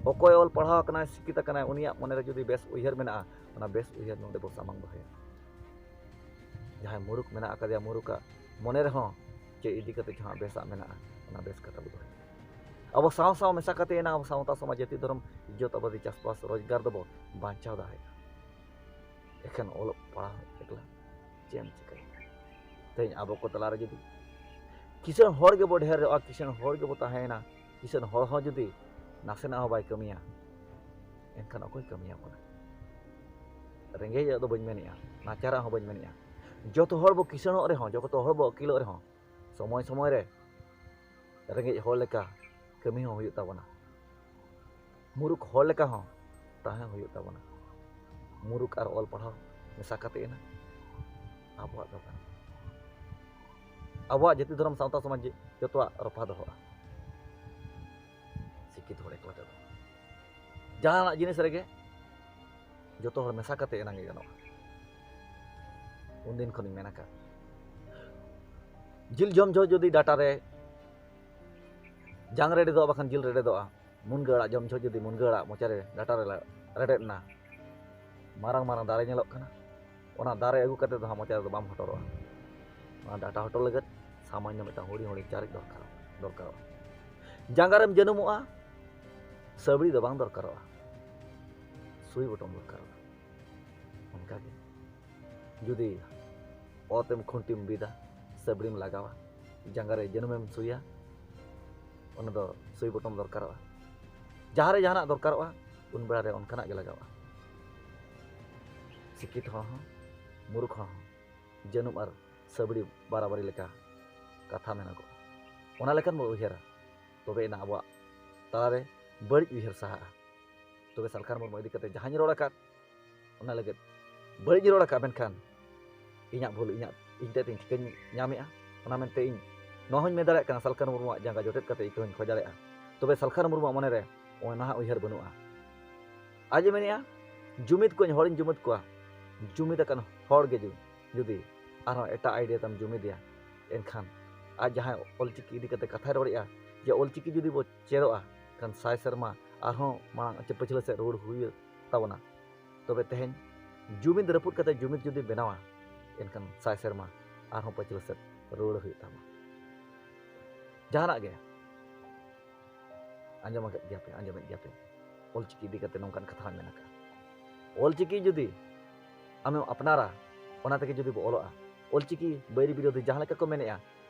ᱚᱠᱚᱭ ᱚᱞ ᱯᱟᱲᱦᱟᱣ ᱟᱠᱟᱱᱟᱭ, ᱥᱤᱠᱠᱷᱤᱛ ᱟᱠᱟᱱᱟᱭ, ᱩᱱᱤᱭᱟᱜ ᱢᱚᱱᱮᱨᱮ ᱡᱩᱫᱤ ᱵᱮᱥ ᱩᱭᱦᱟᱹᱨ ᱢᱮᱱᱟᱜᱼᱟ, ᱚᱱᱟ ᱵᱮᱥ ᱩᱭᱦᱟᱹᱨ ᱱᱚᱰᱮ ᱵᱚ ᱥᱟᱢᱟᱝ ᱫᱚᱦᱚᱭᱟ᱾ ᱡᱟᱦᱟᱸᱭ ᱢᱩᱨᱩᱠ ᱢᱮᱱᱟᱜ ᱟᱠᱟᱫᱮᱭᱟ, ᱢᱩᱨᱩᱠᱟᱜ ᱢᱚᱱᱮ ᱨᱮᱦᱚᱸ ᱪᱮᱫ ᱤᱫᱤ ᱠᱟᱛᱮ ᱡᱟᱦᱟᱸ ᱵᱮᱥᱟᱜ ᱢᱮᱱᱟᱜᱼᱟ, ᱚᱱᱟ ᱵᱮᱥ ᱠᱟᱛᱷᱟ ᱵᱚ ᱫᱚᱦᱚᱭᱟ᱾ ᱟᱵᱚ ᱥᱟᱶ ᱥᱟᱶ ᱢᱮᱥᱟ ᱠᱟᱛᱮ ᱮᱱᱟ ᱟᱵᱚ ᱥᱟᱶᱛᱟ ᱥᱚᱢᱟᱡᱽ ᱡᱟᱹᱛᱤ ᱫᱷᱚᱨᱚᱢ ᱤᱡᱽᱡᱚᱛ ᱟᱵᱟᱫᱤ ᱪᱟᱥᱵᱟᱥ ᱨᱳᱡᱽᱜᱟᱨ ᱫᱚᱵᱚ ᱵᱟᱧᱪᱟᱣ ᱫᱟᱲᱮᱭᱟᱜᱼᱟ᱾ ᱮᱠᱷᱮᱱ ᱚᱞᱚᱜ ᱯᱟᱲᱦᱟᱣ ᱮᱠᱞᱟ ᱪᱮᱫ ᱮᱢ ᱪᱤᱠᱟᱹᱭᱟ? ᱛᱮᱦᱮᱧ ᱟᱵᱚ ᱠᱚ ᱛᱟᱞᱟᱨᱮ ᱡᱩᱫᱤ ᱠᱤᱥᱟᱹᱬ ᱦᱚᱲ ᱜᱮᱵᱚ ᱰᱷᱮᱨᱚᱜᱼᱟ, ᱠᱤᱥᱟᱹᱬ ᱦᱚᱲ ᱜᱮᱵᱚ ᱛᱟᱦᱮᱸᱭᱮᱱᱟ, ᱠᱤᱥᱟᱹᱬ ᱦᱚᱲ ᱦᱚᱸ ᱡᱩᱫᱤ ᱱᱟᱥᱮᱱᱟᱜ ᱦᱚᱸ ᱵᱟᱭ ᱠᱟᱹᱢᱤᱭᱟ, ᱮᱱᱠᱷᱟᱱ ᱚᱠᱚᱭ ᱠᱟᱹᱢᱤᱭᱟ ᱠᱟᱱᱟ? ᱨᱮᱸᱜᱮᱡᱟᱜ ᱫᱚ ᱵᱟᱹᱧ ᱢᱮᱱᱮᱜᱼᱟ, ᱱᱟᱪᱟᱨᱟᱜ ᱦᱚᱸ ᱵᱟᱹᱧ ᱢᱮᱱᱮᱜᱼᱟ᱾ ᱡᱚᱛᱚ ᱦᱚᱲ ᱵᱚ ᱠᱤᱥᱟᱹᱬᱚᱜ ᱨᱮᱦᱚᱸ, ᱡᱚᱛᱚ ᱦᱚᱲ ᱵᱚ ᱟᱹᱠᱤᱞᱚᱜ ᱨᱮᱦᱚᱸ, ᱥᱚᱢᱚᱭ ᱥᱚᱢᱚᱭ ᱨᱮ ᱨᱮᱸᱜᱮᱡ ᱦᱚᱲ ᱞᱮᱠᱟ ᱠᱟᱹᱢᱤ ᱦᱚᱸ ᱦᱩᱭᱩᱜ ᱛᱟᱵᱚᱱᱟ᱾ ᱢᱩᱨᱩᱠ ᱦᱚᱲ ᱞᱮᱠᱟ ᱦᱚᱸ ᱛᱟᱦᱮᱸ ᱦᱩᱭᱩᱜ ᱛᱟᱵᱚᱱᱟ᱾ ᱢᱩᱨᱩᱠ ᱟᱨ ᱚᱞ ᱯᱟᱲᱦᱟᱣ ᱢᱮᱥᱟ ᱠᱟᱛᱮ ᱮᱱᱟ ᱟᱵᱚᱣᱟᱜ ᱫᱚ ᱠᱟᱱᱟ᱾ ᱟᱵᱚᱣᱟᱜ ᱡᱟᱹᱛᱤ ᱫᱷᱚᱨᱚᱢ ᱥᱟᱶᱛᱟ ᱥᱚᱢᱟᱡᱽ ᱡᱚᱛᱚᱣᱟᱜ ᱨᱚᱯᱷᱟ ᱫᱚᱦᱚᱜᱼᱟ ᱥᱤᱠᱠᱷᱤᱛ ᱦᱚᱲ ᱮᱠᱞᱟ ᱛᱮᱫᱚ᱾ ᱡᱟᱦᱟᱱᱟᱜ ᱡᱤᱱᱤᱥ ᱨᱮᱜᱮ ᱡᱚᱛᱚ ᱦᱚᱲ ᱢᱮᱥᱟ ᱠᱟᱛᱮ ᱮᱱᱟᱝ ᱜᱮ ᱜᱟᱱᱚᱜᱼᱟ᱾ ᱩᱱᱫᱤᱱ ᱠᱷᱚᱱᱤᱧ ᱢᱮᱱ ᱟᱠᱟᱫ, ᱡᱤᱞ ᱡᱚᱢ ᱡᱚᱦᱚᱜ ᱡᱩᱫᱤ ᱰᱟᱴᱟ ᱨᱮ ᱡᱟᱝ ᱨᱮᱰᱮᱫᱚᱜᱼᱟ, ᱵᱟᱠᱷᱟᱱ ᱡᱤᱞ ᱨᱮᱰᱮᱫᱚᱜᱼᱟ, ᱢᱩᱱᱜᱟᱹ ᱟᱲᱟᱜ ᱡᱚᱢ ᱡᱚᱦᱚᱜ ᱡᱩᱫᱤ ᱢᱩᱱᱜᱟᱹ ᱟᱲᱟᱜ ᱢᱚᱪᱟ ᱨᱮ ᱰᱟᱴᱟ ᱨᱮ ᱨᱮᱰᱮᱫ ᱮᱱᱟ, ᱢᱟᱨᱟᱝ ᱢᱟᱨᱟᱝ ᱫᱟᱨᱮ ᱧᱮᱞᱚᱜ ᱠᱟᱱᱟ, ᱚᱱᱟ ᱫᱟᱨᱮ ᱟᱹᱜᱩ ᱠᱟᱛᱮ ᱫᱚ ᱦᱟᱸᱜ ᱢᱚᱪᱟ ᱨᱮᱫᱚ ᱵᱟᱢ ᱦᱚᱴᱚᱨᱚᱜᱼᱟ᱾ ᱚᱱᱟ ᱰᱟᱴᱟ ᱦᱚᱴᱚᱨ ᱞᱟᱹᱜᱤᱫ ᱥᱟᱢᱟᱱᱱᱚ ᱢᱤᱫᱴᱟᱝ ᱦᱩᱰᱤᱧ ᱦᱩᱰᱤᱧ ᱪᱟᱨᱤᱡ ᱫᱚᱨᱠᱟᱨ ᱫᱚᱨᱠᱟᱨᱚᱜᱼᱟ᱾ ᱡᱟᱸᱜᱟ ᱨᱮᱢ ᱡᱟᱹᱱᱩᱢᱚᱜᱼᱟ, ᱥᱟᱹᱵᱲᱤ ᱫᱚ ᱵᱟᱝ ᱫᱚᱨᱠᱟᱨᱚᱜᱼᱟ, ᱥᱩᱭ ᱵᱚᱴᱚᱢ ᱫᱚᱨᱠᱟᱨᱚᱜᱼᱟ᱾ ᱚᱱᱠᱟᱜᱮ ᱡᱩᱫᱤ ᱚᱛᱮᱢ ᱠᱷᱩᱱᱴᱤᱢ ᱵᱤᱫᱟ, ᱥᱟᱹᱵᱲᱤᱢ ᱞᱟᱜᱟᱣᱟ, ᱡᱟᱸᱜᱟ ᱨᱮ ᱡᱟᱹᱱᱩᱢᱮᱢ ᱥᱩᱭᱟ, ᱚᱱᱟ ᱫᱚ ᱥᱩᱭ ᱵᱚᱴᱚᱢ ᱫᱚᱨᱠᱟᱨᱚᱜᱼᱟ᱾ ᱡᱟᱦᱟᱸ ᱨᱮ ᱡᱟᱦᱟᱱᱟᱜ ᱫᱚᱨᱠᱟᱨᱚᱜᱼᱟ, ᱩᱱ ᱵᱮᱲᱟ ᱨᱮ ᱚᱱᱠᱟᱱᱟᱜ ᱜᱮ ᱞᱟᱜᱟᱣᱟ᱾ ᱥᱤᱠᱠᱷᱤᱛ ᱦᱚᱲ ᱦᱚᱸ, ᱢᱩᱨᱩᱠᱷ ᱦᱚᱲ ᱦᱚᱸ ᱡᱟᱹᱱᱩᱢ ᱟᱨ ᱥᱟᱹᱵᱲᱤ ᱵᱟᱨᱟᱵᱟᱨᱤ ᱞᱮᱠᱟ ᱠᱟᱛᱷᱟ ᱢᱮᱱᱟᱜᱚᱜᱼᱟ᱾ ᱚᱱᱟ ᱞᱮᱠᱟᱱ ᱵᱚ ᱩᱭᱦᱟᱹᱨᱟ, ᱛᱚᱵᱮ ᱮᱱᱟ ᱟᱵᱚᱣᱟᱜ ᱛᱟᱞᱟᱨᱮ ᱵᱟᱹᱲᱤᱡ ᱩᱭᱦᱟᱹᱨ ᱥᱟᱦᱟᱜᱼᱟ᱾ ᱛᱚᱵᱮ ᱥᱟᱞᱠᱷᱟᱱ ᱢᱩᱨᱢᱩ ᱤᱫᱤ ᱠᱟᱛᱮ ᱡᱟᱦᱟᱸᱧ ᱨᱚᱲ ᱟᱠᱟᱫ, ᱚᱱᱟ ᱞᱟᱹᱜᱤᱫ ᱵᱟᱹᱲᱤᱡ ᱤᱧ ᱨᱚᱲ ᱟᱠᱟᱫ, ᱢᱮᱱᱠᱷᱟᱱ ᱤᱧᱟᱹᱜ ᱵᱷᱩᱞ ᱤᱧᱟᱹᱜ ᱤᱧ ᱛᱮ ᱤᱧ ᱴᱷᱤᱠᱟᱹᱧ ᱧᱟᱢᱮᱫᱼᱟ᱾ ᱚᱱᱟ ᱢᱮᱱᱛᱮ ᱤᱧ ᱱᱚᱣᱟ ᱦᱚᱸᱧ ᱢᱮᱱ ᱫᱟᱲᱮᱭᱟᱜ ᱠᱟᱱᱟ, ᱥᱟᱞᱠᱷᱟᱱ ᱢᱩᱨᱢᱩᱣᱟᱜ ᱡᱟᱸᱜᱟ ᱡᱚᱴᱮᱫ ᱠᱟᱛᱮ ᱤᱠᱟᱹ ᱦᱚᱸᱧ ᱠᱷᱚᱡ ᱫᱟᱲᱮᱭᱟᱜᱼᱟ᱾ ᱛᱚᱵᱮ ᱥᱟᱞᱠᱷᱟᱱ ᱢᱩᱨᱢᱩᱣᱟᱜ ᱢᱚᱱᱮᱨᱮ ᱚᱱᱟ ᱱᱟᱦᱟᱜ ᱩᱭᱦᱟᱹᱨ ᱵᱟᱹᱱᱩᱜᱼᱟ᱾ ᱟᱡ ᱮ ᱢᱮᱱᱮᱫᱼᱟ, ᱡᱩᱢᱤᱫ ᱠᱚᱧ ᱦᱚᱲᱤᱧ ᱡᱩᱢᱤᱫ ᱠᱚᱣᱟ, ᱡᱩᱢᱤᱫ ᱟᱠᱟᱱ ᱦᱚᱲ ᱜᱮ ᱡᱩ-, ᱡᱩᱫᱤ ᱟᱨᱦᱚᱸ ᱮᱴᱟᱜ idea ᱛᱮᱢ ᱡᱩᱢᱤᱫᱮᱭᱟ, ᱮᱱᱠᱷᱟᱱ ᱟᱡ ᱡᱟᱦᱟᱸᱭ ᱚᱞᱪᱤᱠᱤ ᱤᱫᱤ ᱠᱟᱛᱮ ᱠᱟᱛᱷᱟᱭ ᱨᱚᱲᱮᱫᱼᱟ, ᱡᱮ ᱚᱞᱪᱤᱠᱤ ᱡᱩᱫᱤ ᱵᱚ ᱪᱮᱫᱚᱜᱼᱟ, ᱠᱷᱟᱱ ᱥᱟᱭ ᱥᱮᱨᱢᱟ ᱟᱨᱦᱚᱸ ᱢᱟᱲᱟᱝ ᱪᱮ ᱯᱟᱹᱪᱷᱞᱟᱹ ᱥᱮᱫ ᱨᱩᱣᱟᱹᱲ ᱦᱩᱭᱩᱜ ᱛᱟᱵᱚᱱᱟ᱾ ᱛᱚᱵᱮ ᱛᱮᱦᱮᱧ ᱡᱩᱢᱤᱫ ᱨᱟᱹᱯᱩᱫ ᱠᱟᱛᱮ ᱡᱩᱢᱤᱫ ᱡᱩᱫᱤ ᱵᱮᱱᱟᱣᱟ, ᱮᱱᱠᱷᱟᱱ ᱥᱟᱭ ᱥᱮᱨᱢᱟ ᱟᱨᱦᱚᱸ ᱯᱟᱹᱪᱷᱞᱟᱹ ᱥᱮᱫ ᱨᱩᱣᱟᱹᱲ ᱦᱩᱭᱩᱜ ᱛᱟᱢᱟ᱾ ᱡᱟᱦᱟᱱᱟᱜ ᱜᱮ ᱟᱸᱡᱚᱢ ᱟᱠᱟᱫ ᱜᱮᱭᱟ ᱯᱮ, ᱟᱸᱡᱚᱢᱮᱫ ᱜᱮᱭᱟ ᱯᱮ, ᱚᱞᱪᱤᱠᱤ ᱤᱫᱤ ᱠᱟᱛᱮ ᱱᱚᱝᱠᱟᱱ ᱠᱟᱛᱷᱟ ᱦᱚᱸ ᱢᱮᱱᱟᱜ ᱟᱠᱟᱫᱼᱟ᱾ ᱚᱞᱪᱤᱠᱤ ᱡᱩᱫᱤ ᱟᱢᱮᱢ ᱟᱯᱱᱟᱨᱟ, ᱚᱱᱟ ᱛᱮᱜᱮ ᱡᱩᱫᱤ ᱵᱚ ᱚᱞᱚᱜᱼᱟ, ᱚᱞᱪᱤᱠᱤ ᱵᱟᱹᱭᱨᱤ ᱵᱤᱨᱳᱫᱷᱤ ᱡᱟᱦᱟᱸ ᱞᱮᱠᱟ ᱠᱚ ᱢᱮᱱᱮᱫᱼᱟ,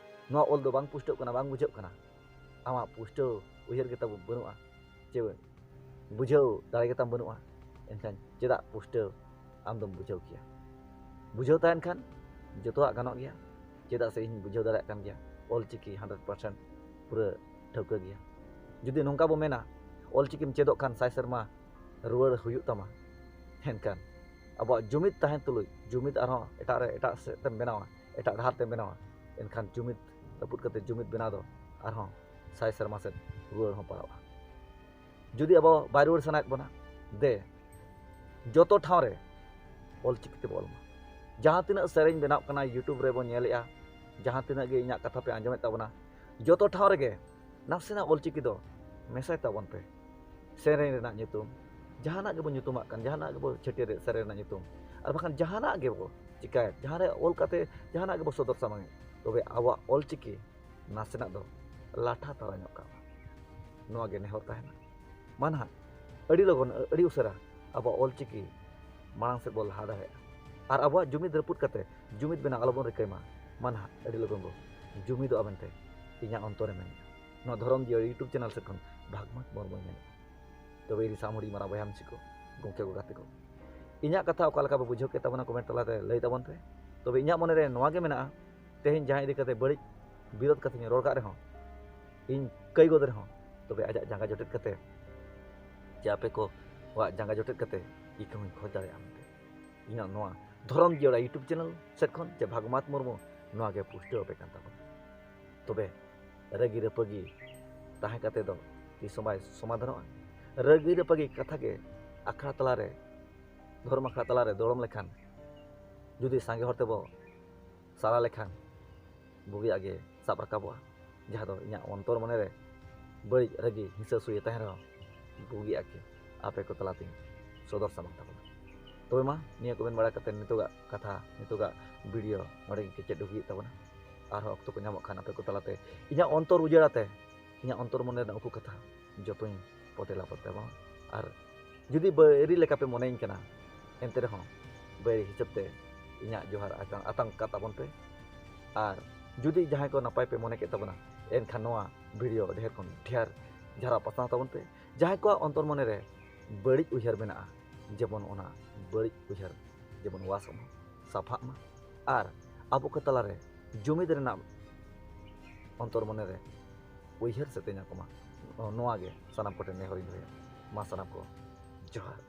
ᱱᱚᱣᱟ ᱚᱞ ᱫᱚ ᱵᱟᱝ ᱯᱩᱥᱴᱟᱹᱜ ᱠᱟᱱᱟ, ᱵᱟᱝ ᱵᱩᱡᱷᱟᱹᱜ ᱠᱟᱱᱟ, ᱟᱢᱟᱜ ᱯᱩᱥᱴᱟᱹᱣ ᱩᱭᱦᱟᱹᱨ ᱜᱮ ᱛᱟᱵᱚ ᱵᱟᱹᱱᱩᱜᱼᱟ, ᱪᱮ ᱵᱩᱡᱷᱟᱹᱣ ᱫᱟᱲᱮ ᱜᱮᱛᱟᱢ ᱵᱟᱹᱱᱩᱜᱼᱟ, ᱮᱱᱠᱷᱟᱱ ᱪᱮᱫᱟᱜ ᱯᱩᱥᱴᱟᱹᱣ ᱟᱢ ᱫᱚᱢ ᱵᱩᱡᱷᱟᱹᱣ ᱠᱮᱭᱟ? ᱵᱩᱡᱷᱟᱹᱣ ᱛᱟᱦᱮᱱ ᱠᱷᱟᱱ ᱡᱚᱛᱚᱣᱟᱜ ᱜᱟᱱᱚᱜ ᱜᱮᱭᱟ᱾ ᱪᱮᱫᱟᱜ ᱥᱮ ᱤᱧ ᱵᱩᱡᱷᱟᱹᱣ ᱫᱟᱲᱮᱭᱟᱜ ᱠᱟᱱ ᱜᱮᱭᱟ, ᱚᱞᱪᱤᱠᱤ hundred percent ᱯᱩᱨᱟᱹ ᱴᱷᱟᱹᱣᱠᱟᱹ ᱜᱮᱭᱟ᱾ ᱡᱩᱫᱤ ᱱᱚᱝᱠᱟ ᱵᱚ ᱢᱮᱱᱟ, ᱚᱞᱪᱤᱠᱤᱢ ᱪᱮᱫᱚᱜ ᱠᱷᱟᱱ ᱥᱟᱭ ᱥᱮᱨᱢᱟ ᱨᱩᱣᱟᱹᱲ ᱦᱩᱭᱩᱜ ᱛᱟᱢᱟ, ᱮᱱᱠᱷᱟᱱ ᱟᱵᱚᱣᱟᱜ ᱡᱩᱢᱤᱫ ᱛᱟᱦᱮᱱ ᱛᱩᱞᱩᱡ ᱡᱩᱢᱤᱫ ᱟᱨᱦᱚᱸ ᱮᱴᱟᱜ ᱨᱮ, ᱮᱴᱟᱜ ᱥᱮᱫ ᱛᱮᱢ ᱵᱮᱱᱟᱣᱟ, ᱮᱴᱟᱜ ᱰᱟᱦᱟᱨ ᱛᱮᱢ ᱵᱮᱱᱟᱣᱟ, ᱮᱱᱠᱷᱟᱱ ᱡᱩᱢᱤᱫ ᱨᱟᱹᱯᱩᱫ ᱠᱟᱛᱮ ᱡᱩᱢᱤᱫ ᱵᱮᱱᱟᱣ ᱫᱚ ᱟᱨᱦᱚᱸ ᱥᱟᱭ ᱥᱮᱨᱢᱟ ᱥᱮᱫ ᱨᱩᱣᱟᱹᱲ ᱦᱚᱸ ᱯᱟᱲᱟᱜᱼᱟ᱾ ᱡᱩᱫᱤ ᱟᱵᱚ ᱵᱟᱭ ᱨᱩᱣᱟᱹᱲ ᱥᱟᱱᱟᱭᱮᱫ ᱵᱚᱱᱟ, ᱫᱮ, ᱡᱚᱛᱚ ᱴᱷᱟᱶ ᱨᱮ ᱚᱞᱪᱤᱠᱤ ᱛᱮᱵᱚ ᱚᱞ ᱢᱟ᱾ ᱡᱟᱦᱟᱸ ᱛᱤᱱᱟᱹᱜ ᱥᱮᱨᱮᱧ ᱵᱮᱱᱟᱜ ᱠᱟᱱᱟ, YouTube ᱨᱮᱵᱚ ᱧᱮᱞᱮᱜᱼᱟ, ᱡᱟᱦᱟᱸ ᱛᱤᱱᱟᱹᱜ ᱜᱮ ᱤᱧᱟᱹᱜ ᱠᱟᱛᱷᱟ ᱯᱮ ᱟᱸᱡᱚᱢᱮᱫ ᱛᱟᱵᱚᱱᱟ, ᱡᱚᱛᱚ ᱴᱷᱟᱶ ᱨᱮᱜᱮ ᱱᱟᱥᱮᱱᱟᱜ ᱚᱞᱪᱤᱠᱤ ᱫᱚ ᱢᱮᱥᱟᱭ ᱛᱟᱵᱚᱱ ᱯᱮ᱾ ᱥᱮᱨᱮᱧ ᱨᱮᱱᱟᱜ ᱧᱩᱛᱩᱢ, ᱡᱟᱦᱟᱱᱟᱜ ᱜᱮᱵᱚ ᱧᱩᱛᱩᱢᱟᱜ ᱠᱟᱱ, ᱡᱟᱦᱟᱱᱟᱜ ᱜᱮᱵᱚ ᱪᱷᱟᱹᱴᱭᱟᱹᱨ ᱥᱮᱨᱮᱧ ᱨᱮᱱᱟᱜ ᱧᱩᱛᱩᱢ, ᱟᱨ ᱵᱟᱠᱷᱟᱱ ᱡᱟᱦᱟᱱᱟᱜ ᱜᱮᱵᱚ ᱪᱤᱠᱟᱭᱮᱫ, ᱡᱟᱦᱟᱸ ᱨᱮ ᱚᱞ ᱠᱟᱛᱮ ᱡᱟᱦᱟᱱᱟᱜ ᱜᱮᱵᱚ ᱥᱚᱫᱚᱨ ᱥᱟᱢᱟᱝᱮᱫ, ᱛᱚᱵᱮ ᱟᱵᱚᱣᱟᱜ ᱚᱞᱪᱤᱠᱤ ᱱᱟᱥᱮᱱᱟᱜ ᱫᱚ ᱞᱟᱴᱷᱟ ᱛᱟᱨᱟ ᱧᱚᱜ ᱠᱟᱜ ᱢᱟ᱾ ᱱᱚᱣᱟ ᱜᱮ ᱱᱮᱦᱚᱨ ᱛᱟᱦᱮᱱᱟ᱾ ᱢᱟ ᱱᱟᱦᱟᱜ ᱟᱹᱰᱤ ᱞᱚᱜᱚᱱ, ᱟᱹᱰᱤ ᱩᱥᱟᱹᱨᱟ ᱟᱵᱚᱣᱟᱜ ᱚᱞᱪᱤᱠᱤ ᱢᱟᱲᱟᱝ ᱥᱮᱫ ᱵᱚ ᱞᱟᱦᱟ ᱫᱟᱲᱮᱭᱟᱜᱼᱟ᱾ ᱟᱨ ᱟᱵᱚᱣᱟᱜ ᱡᱩᱢᱤᱫ ᱨᱟᱹᱯᱩᱫ ᱠᱟᱛᱮ ᱡᱩᱢᱤᱫ ᱵᱮᱱᱟᱣ ᱟᱞᱚᱵᱚᱱ ᱨᱤᱠᱟᱹᱭ ᱢᱟ᱾ ᱢᱟ ᱱᱟᱦᱟᱜ ᱟᱹᱰᱤ ᱞᱚᱜᱚᱱ ᱵᱚ ᱡᱩᱢᱤᱫᱚᱜᱼᱟ ᱢᱮᱱᱛᱮ ᱤᱧᱟᱹᱜ ᱚᱱᱛᱚᱨᱮ ᱢᱮᱱᱮᱫᱼᱟ᱾ ᱱᱚᱣᱟ ᱫᱷᱚᱨᱚᱢ ᱡᱤᱭᱟᱹᱲ YouTube ᱪᱮᱱᱮᱞ ᱥᱮᱫ ᱠᱷᱚᱱ ᱵᱷᱟᱜᱽᱢᱟᱛ ᱢᱩᱨᱢᱩᱧ ᱢᱮᱱᱮᱫᱼᱟ᱾ ᱛᱚᱵᱮ ᱤᱧ ᱥᱟᱢᱩᱰᱤ ᱢᱟᱨᱟᱝ ᱵᱚᱭᱦᱟ ᱢᱤᱥᱤ ᱠᱚ, ᱜᱚᱢᱠᱮ ᱠᱚ, ᱜᱟᱛᱮ ᱠᱚ, ᱤᱧᱟᱹᱜ ᱠᱟᱛᱷᱟ ᱚᱠᱟ ᱞᱮᱠᱟ ᱯᱮ ᱵᱩᱡᱷᱟᱹᱣ ᱠᱮᱫ ᱛᱟᱵᱚᱱᱟ, comment ᱛᱟᱞᱟᱛᱮ ᱞᱟᱹᱭ ᱛᱟᱵᱚᱱ ᱯᱮ᱾ ᱛᱚᱵᱮ ᱤᱧᱟᱹᱜ ᱢᱚᱱᱮᱨᱮ ᱱᱚᱣᱟ ᱜᱮ ᱢᱮᱱᱟᱜᱼᱟ, ᱛᱮᱦᱮᱧ ᱡᱟᱦᱟᱸ ᱤᱫᱤ ᱠᱟᱛᱮ ᱵᱟᱹᱲᱤᱡ ᱵᱤᱨᱳᱫᱷ ᱠᱟᱛᱷᱟᱧ ᱨᱚᱲ ᱠᱟᱜ ᱨᱮᱦᱚᱸ, ᱤᱧ ᱠᱟᱹᱭ ᱜᱚᱫ ᱨᱮᱦᱚᱸ, ᱛᱚᱵᱮ ᱟᱡᱟᱜ ᱡᱟᱸᱜᱟ ᱡᱚᱴᱮᱫ ᱠᱟᱛᱮ, ᱪᱮ ᱟᱯᱮ ᱠᱚᱣᱟᱜ ᱡᱟᱸᱜᱟ ᱡᱚᱴᱮᱫ ᱠᱟᱛᱮ ᱤᱠᱟᱹ ᱦᱚᱸᱧ ᱠᱷᱚᱡᱽ ᱫᱟᱲᱮᱭᱟᱜᱼᱟ ᱢᱮᱱᱛᱮ᱾ ᱤᱧᱟᱹᱜ ᱱᱚᱣᱟ ᱫᱷᱚᱨᱚᱢ ᱡᱤᱭᱟᱹᱲᱟ YouTube ᱪᱮᱱᱮᱞ ᱥᱮᱫ ᱠᱷᱚᱱ ᱪᱮ ᱵᱷᱟᱜᱽᱢᱟᱛ ᱢᱩᱨᱢᱩ ᱱᱚᱣᱟ ᱜᱮ ᱯᱩᱥᱴᱟᱹᱣ ᱟᱯᱮ ᱠᱟᱱ ᱛᱟᱵᱚᱱᱟ᱾ ᱛᱚᱵᱮ ᱨᱟᱹᱜᱤ ᱨᱟᱹᱯᱟᱹᱜᱤ ᱛᱟᱦᱮᱸ ᱠᱟᱛᱮ ᱫᱚ ᱛᱤᱥ ᱦᱚᱸ ᱵᱟᱭ ᱥᱚᱢᱟᱫᱷᱟᱱᱚᱜᱼᱟ᱾ ᱨᱟᱹᱜᱤ ᱨᱟᱹᱯᱟᱹᱜᱤ ᱠᱟᱛᱷᱟ ᱜᱮ ᱟᱠᱷᱲᱟ ᱛᱟᱞᱟᱨᱮ, ᱫᱷᱚᱨᱚᱢ ᱟᱠᱷᱲᱟ ᱛᱟᱞᱟᱨᱮ ᱫᱚᱲᱚᱢ ᱞᱮᱠᱷᱟᱱ, ᱡᱩᱫᱤ ᱥᱟᱸᱜᱮ ᱦᱚᱲ ᱛᱮᱵᱚ ᱥᱟᱞᱟ ᱞᱮᱠᱷᱟᱱ, ᱵᱩᱜᱤᱭᱟᱜ ᱜᱮ ᱥᱟᱵ ᱨᱟᱠᱟᱵᱚᱜᱼᱟ᱾ ᱡᱟᱦᱟᱸ ᱫᱚ ᱤᱧᱟᱹᱜ ᱚᱱᱛᱚᱨ ᱢᱚᱱᱮᱨᱮ ᱵᱟᱹᱲᱤᱡ ᱨᱟᱹᱜᱤ ᱦᱤᱸᱥᱟᱹ ᱥᱩᱭᱟᱹ ᱛᱟᱦᱮᱱ ᱨᱮᱦᱚᱸ, ᱵᱩᱜᱤᱭᱟᱜ ᱜᱮ ᱟᱯᱮ ᱠᱚ ᱛᱟᱞᱟᱛᱤᱧ ᱥᱚᱫᱚᱨ ᱥᱟᱢᱟᱝ ᱛᱟᱵᱚᱱᱟ᱾ ᱛᱚᱵᱮ ᱢᱟ, ᱱᱤᱭᱟᱹ ᱠᱚ ᱢᱮᱱ ᱵᱟᱲᱟ ᱠᱟᱛᱮ ᱱᱤᱛᱚᱜᱟᱜ ᱠᱟᱛᱷᱟ, ᱱᱤᱛᱚᱜᱟᱜ video ᱱᱚᱰᱮ ᱜᱮ ᱠᱮᱪᱮᱫ ᱦᱩᱭᱩᱜ ᱛᱟᱵᱚᱱᱟ᱾ ᱟᱨᱦᱚᱸ ᱚᱠᱛᱚ ᱠᱚ ᱧᱟᱢᱚᱜ ᱠᱷᱟᱱ ᱟᱯᱮ ᱠᱚ ᱛᱟᱞᱟᱛᱮ ᱤᱧᱟᱹᱜ ᱚᱱᱛᱚᱨ ᱩᱡᱟᱹᱲ ᱟᱛᱮ, ᱤᱧᱟᱹᱜ ᱚᱱᱛᱚᱨ ᱢᱚᱱᱮ ᱨᱮᱱᱟᱜ ᱩᱠᱩ ᱠᱟᱛᱷᱟ ᱡᱚᱛᱚᱧ ᱯᱚᱴᱮ ᱞᱟᱯᱚᱴ ᱛᱟᱵᱚᱱᱟ᱾ ᱟᱨ ᱡᱩᱫᱤ ᱵᱟᱹᱭᱨᱤ ᱞᱮᱠᱟᱯᱮ ᱢᱚᱱᱮᱭᱤᱧ ᱠᱟᱱᱟ, ᱮᱱᱛᱮ ᱨᱮᱦᱚᱸ ᱵᱟᱹᱭᱨᱤ ᱦᱤᱥᱟᱹᱵ ᱛᱮ ᱤᱧᱟᱹᱜ ᱡᱚᱦᱟᱨ ᱟᱛᱟᱝ, ᱟᱛᱟᱝ ᱠᱟᱜ ᱛᱟᱵᱚᱱ ᱯᱮ᱾ ᱟᱨ ᱡᱩᱫᱤ ᱡᱟᱦᱟᱸᱭ ᱠᱚ ᱱᱟᱯᱟᱭ ᱯᱮ ᱢᱚᱱᱮ ᱠᱮᱫ ᱛᱟᱵᱚᱱᱟ, ᱮᱱᱠᱷᱟᱱ ᱱᱚᱣᱟ video ᱰᱷᱮᱨ ᱠᱷᱚᱱ ᱰᱷᱮᱨ ᱡᱷᱟᱨᱟ ᱯᱟᱥᱱᱟᱣ ᱛᱟᱵᱚᱱ ᱯᱮ᱾ ᱡᱟᱦᱟᱸᱭ ᱠᱚᱣᱟᱜ ᱚᱱᱛᱚᱨ ᱢᱚᱱᱮ ᱨᱮ ᱵᱟᱹᱲᱤᱡ ᱩᱭᱦᱟᱹᱨ ᱢᱮᱱᱟᱜᱼᱟ, ᱡᱮᱢᱚᱱ ᱚᱱᱟ ᱵᱟᱹᱲᱤᱡ ᱩᱭᱦᱟᱹᱨ ᱡᱮᱢᱚᱱ ᱣᱟᱥᱚᱜ ᱢᱟ, ᱥᱟᱯᱷᱟᱜ ᱢᱟ, ᱟᱨ ᱟᱵᱚ ᱠᱚ ᱛᱟᱞᱟᱨᱮ ᱡᱩᱢᱤᱫ ᱨᱮᱱᱟᱜ ᱚᱱᱛᱚᱨ ᱢᱚᱱᱮ ᱨᱮ ᱩᱭᱦᱟᱹᱨ ᱥᱮᱛᱮᱧ ᱟᱠᱚ ᱢᱟ᱾ ᱱᱚᱣᱟ ᱜᱮ ᱥᱟᱱᱟᱢ ᱠᱚᱴᱷᱮᱱ ᱱᱮᱦᱚᱨᱤᱧ ᱫᱚᱦᱚᱭᱟ᱾ ᱢᱟ ᱥᱟᱱᱟᱢ ᱠᱚ ᱡᱚᱦᱟᱨ᱾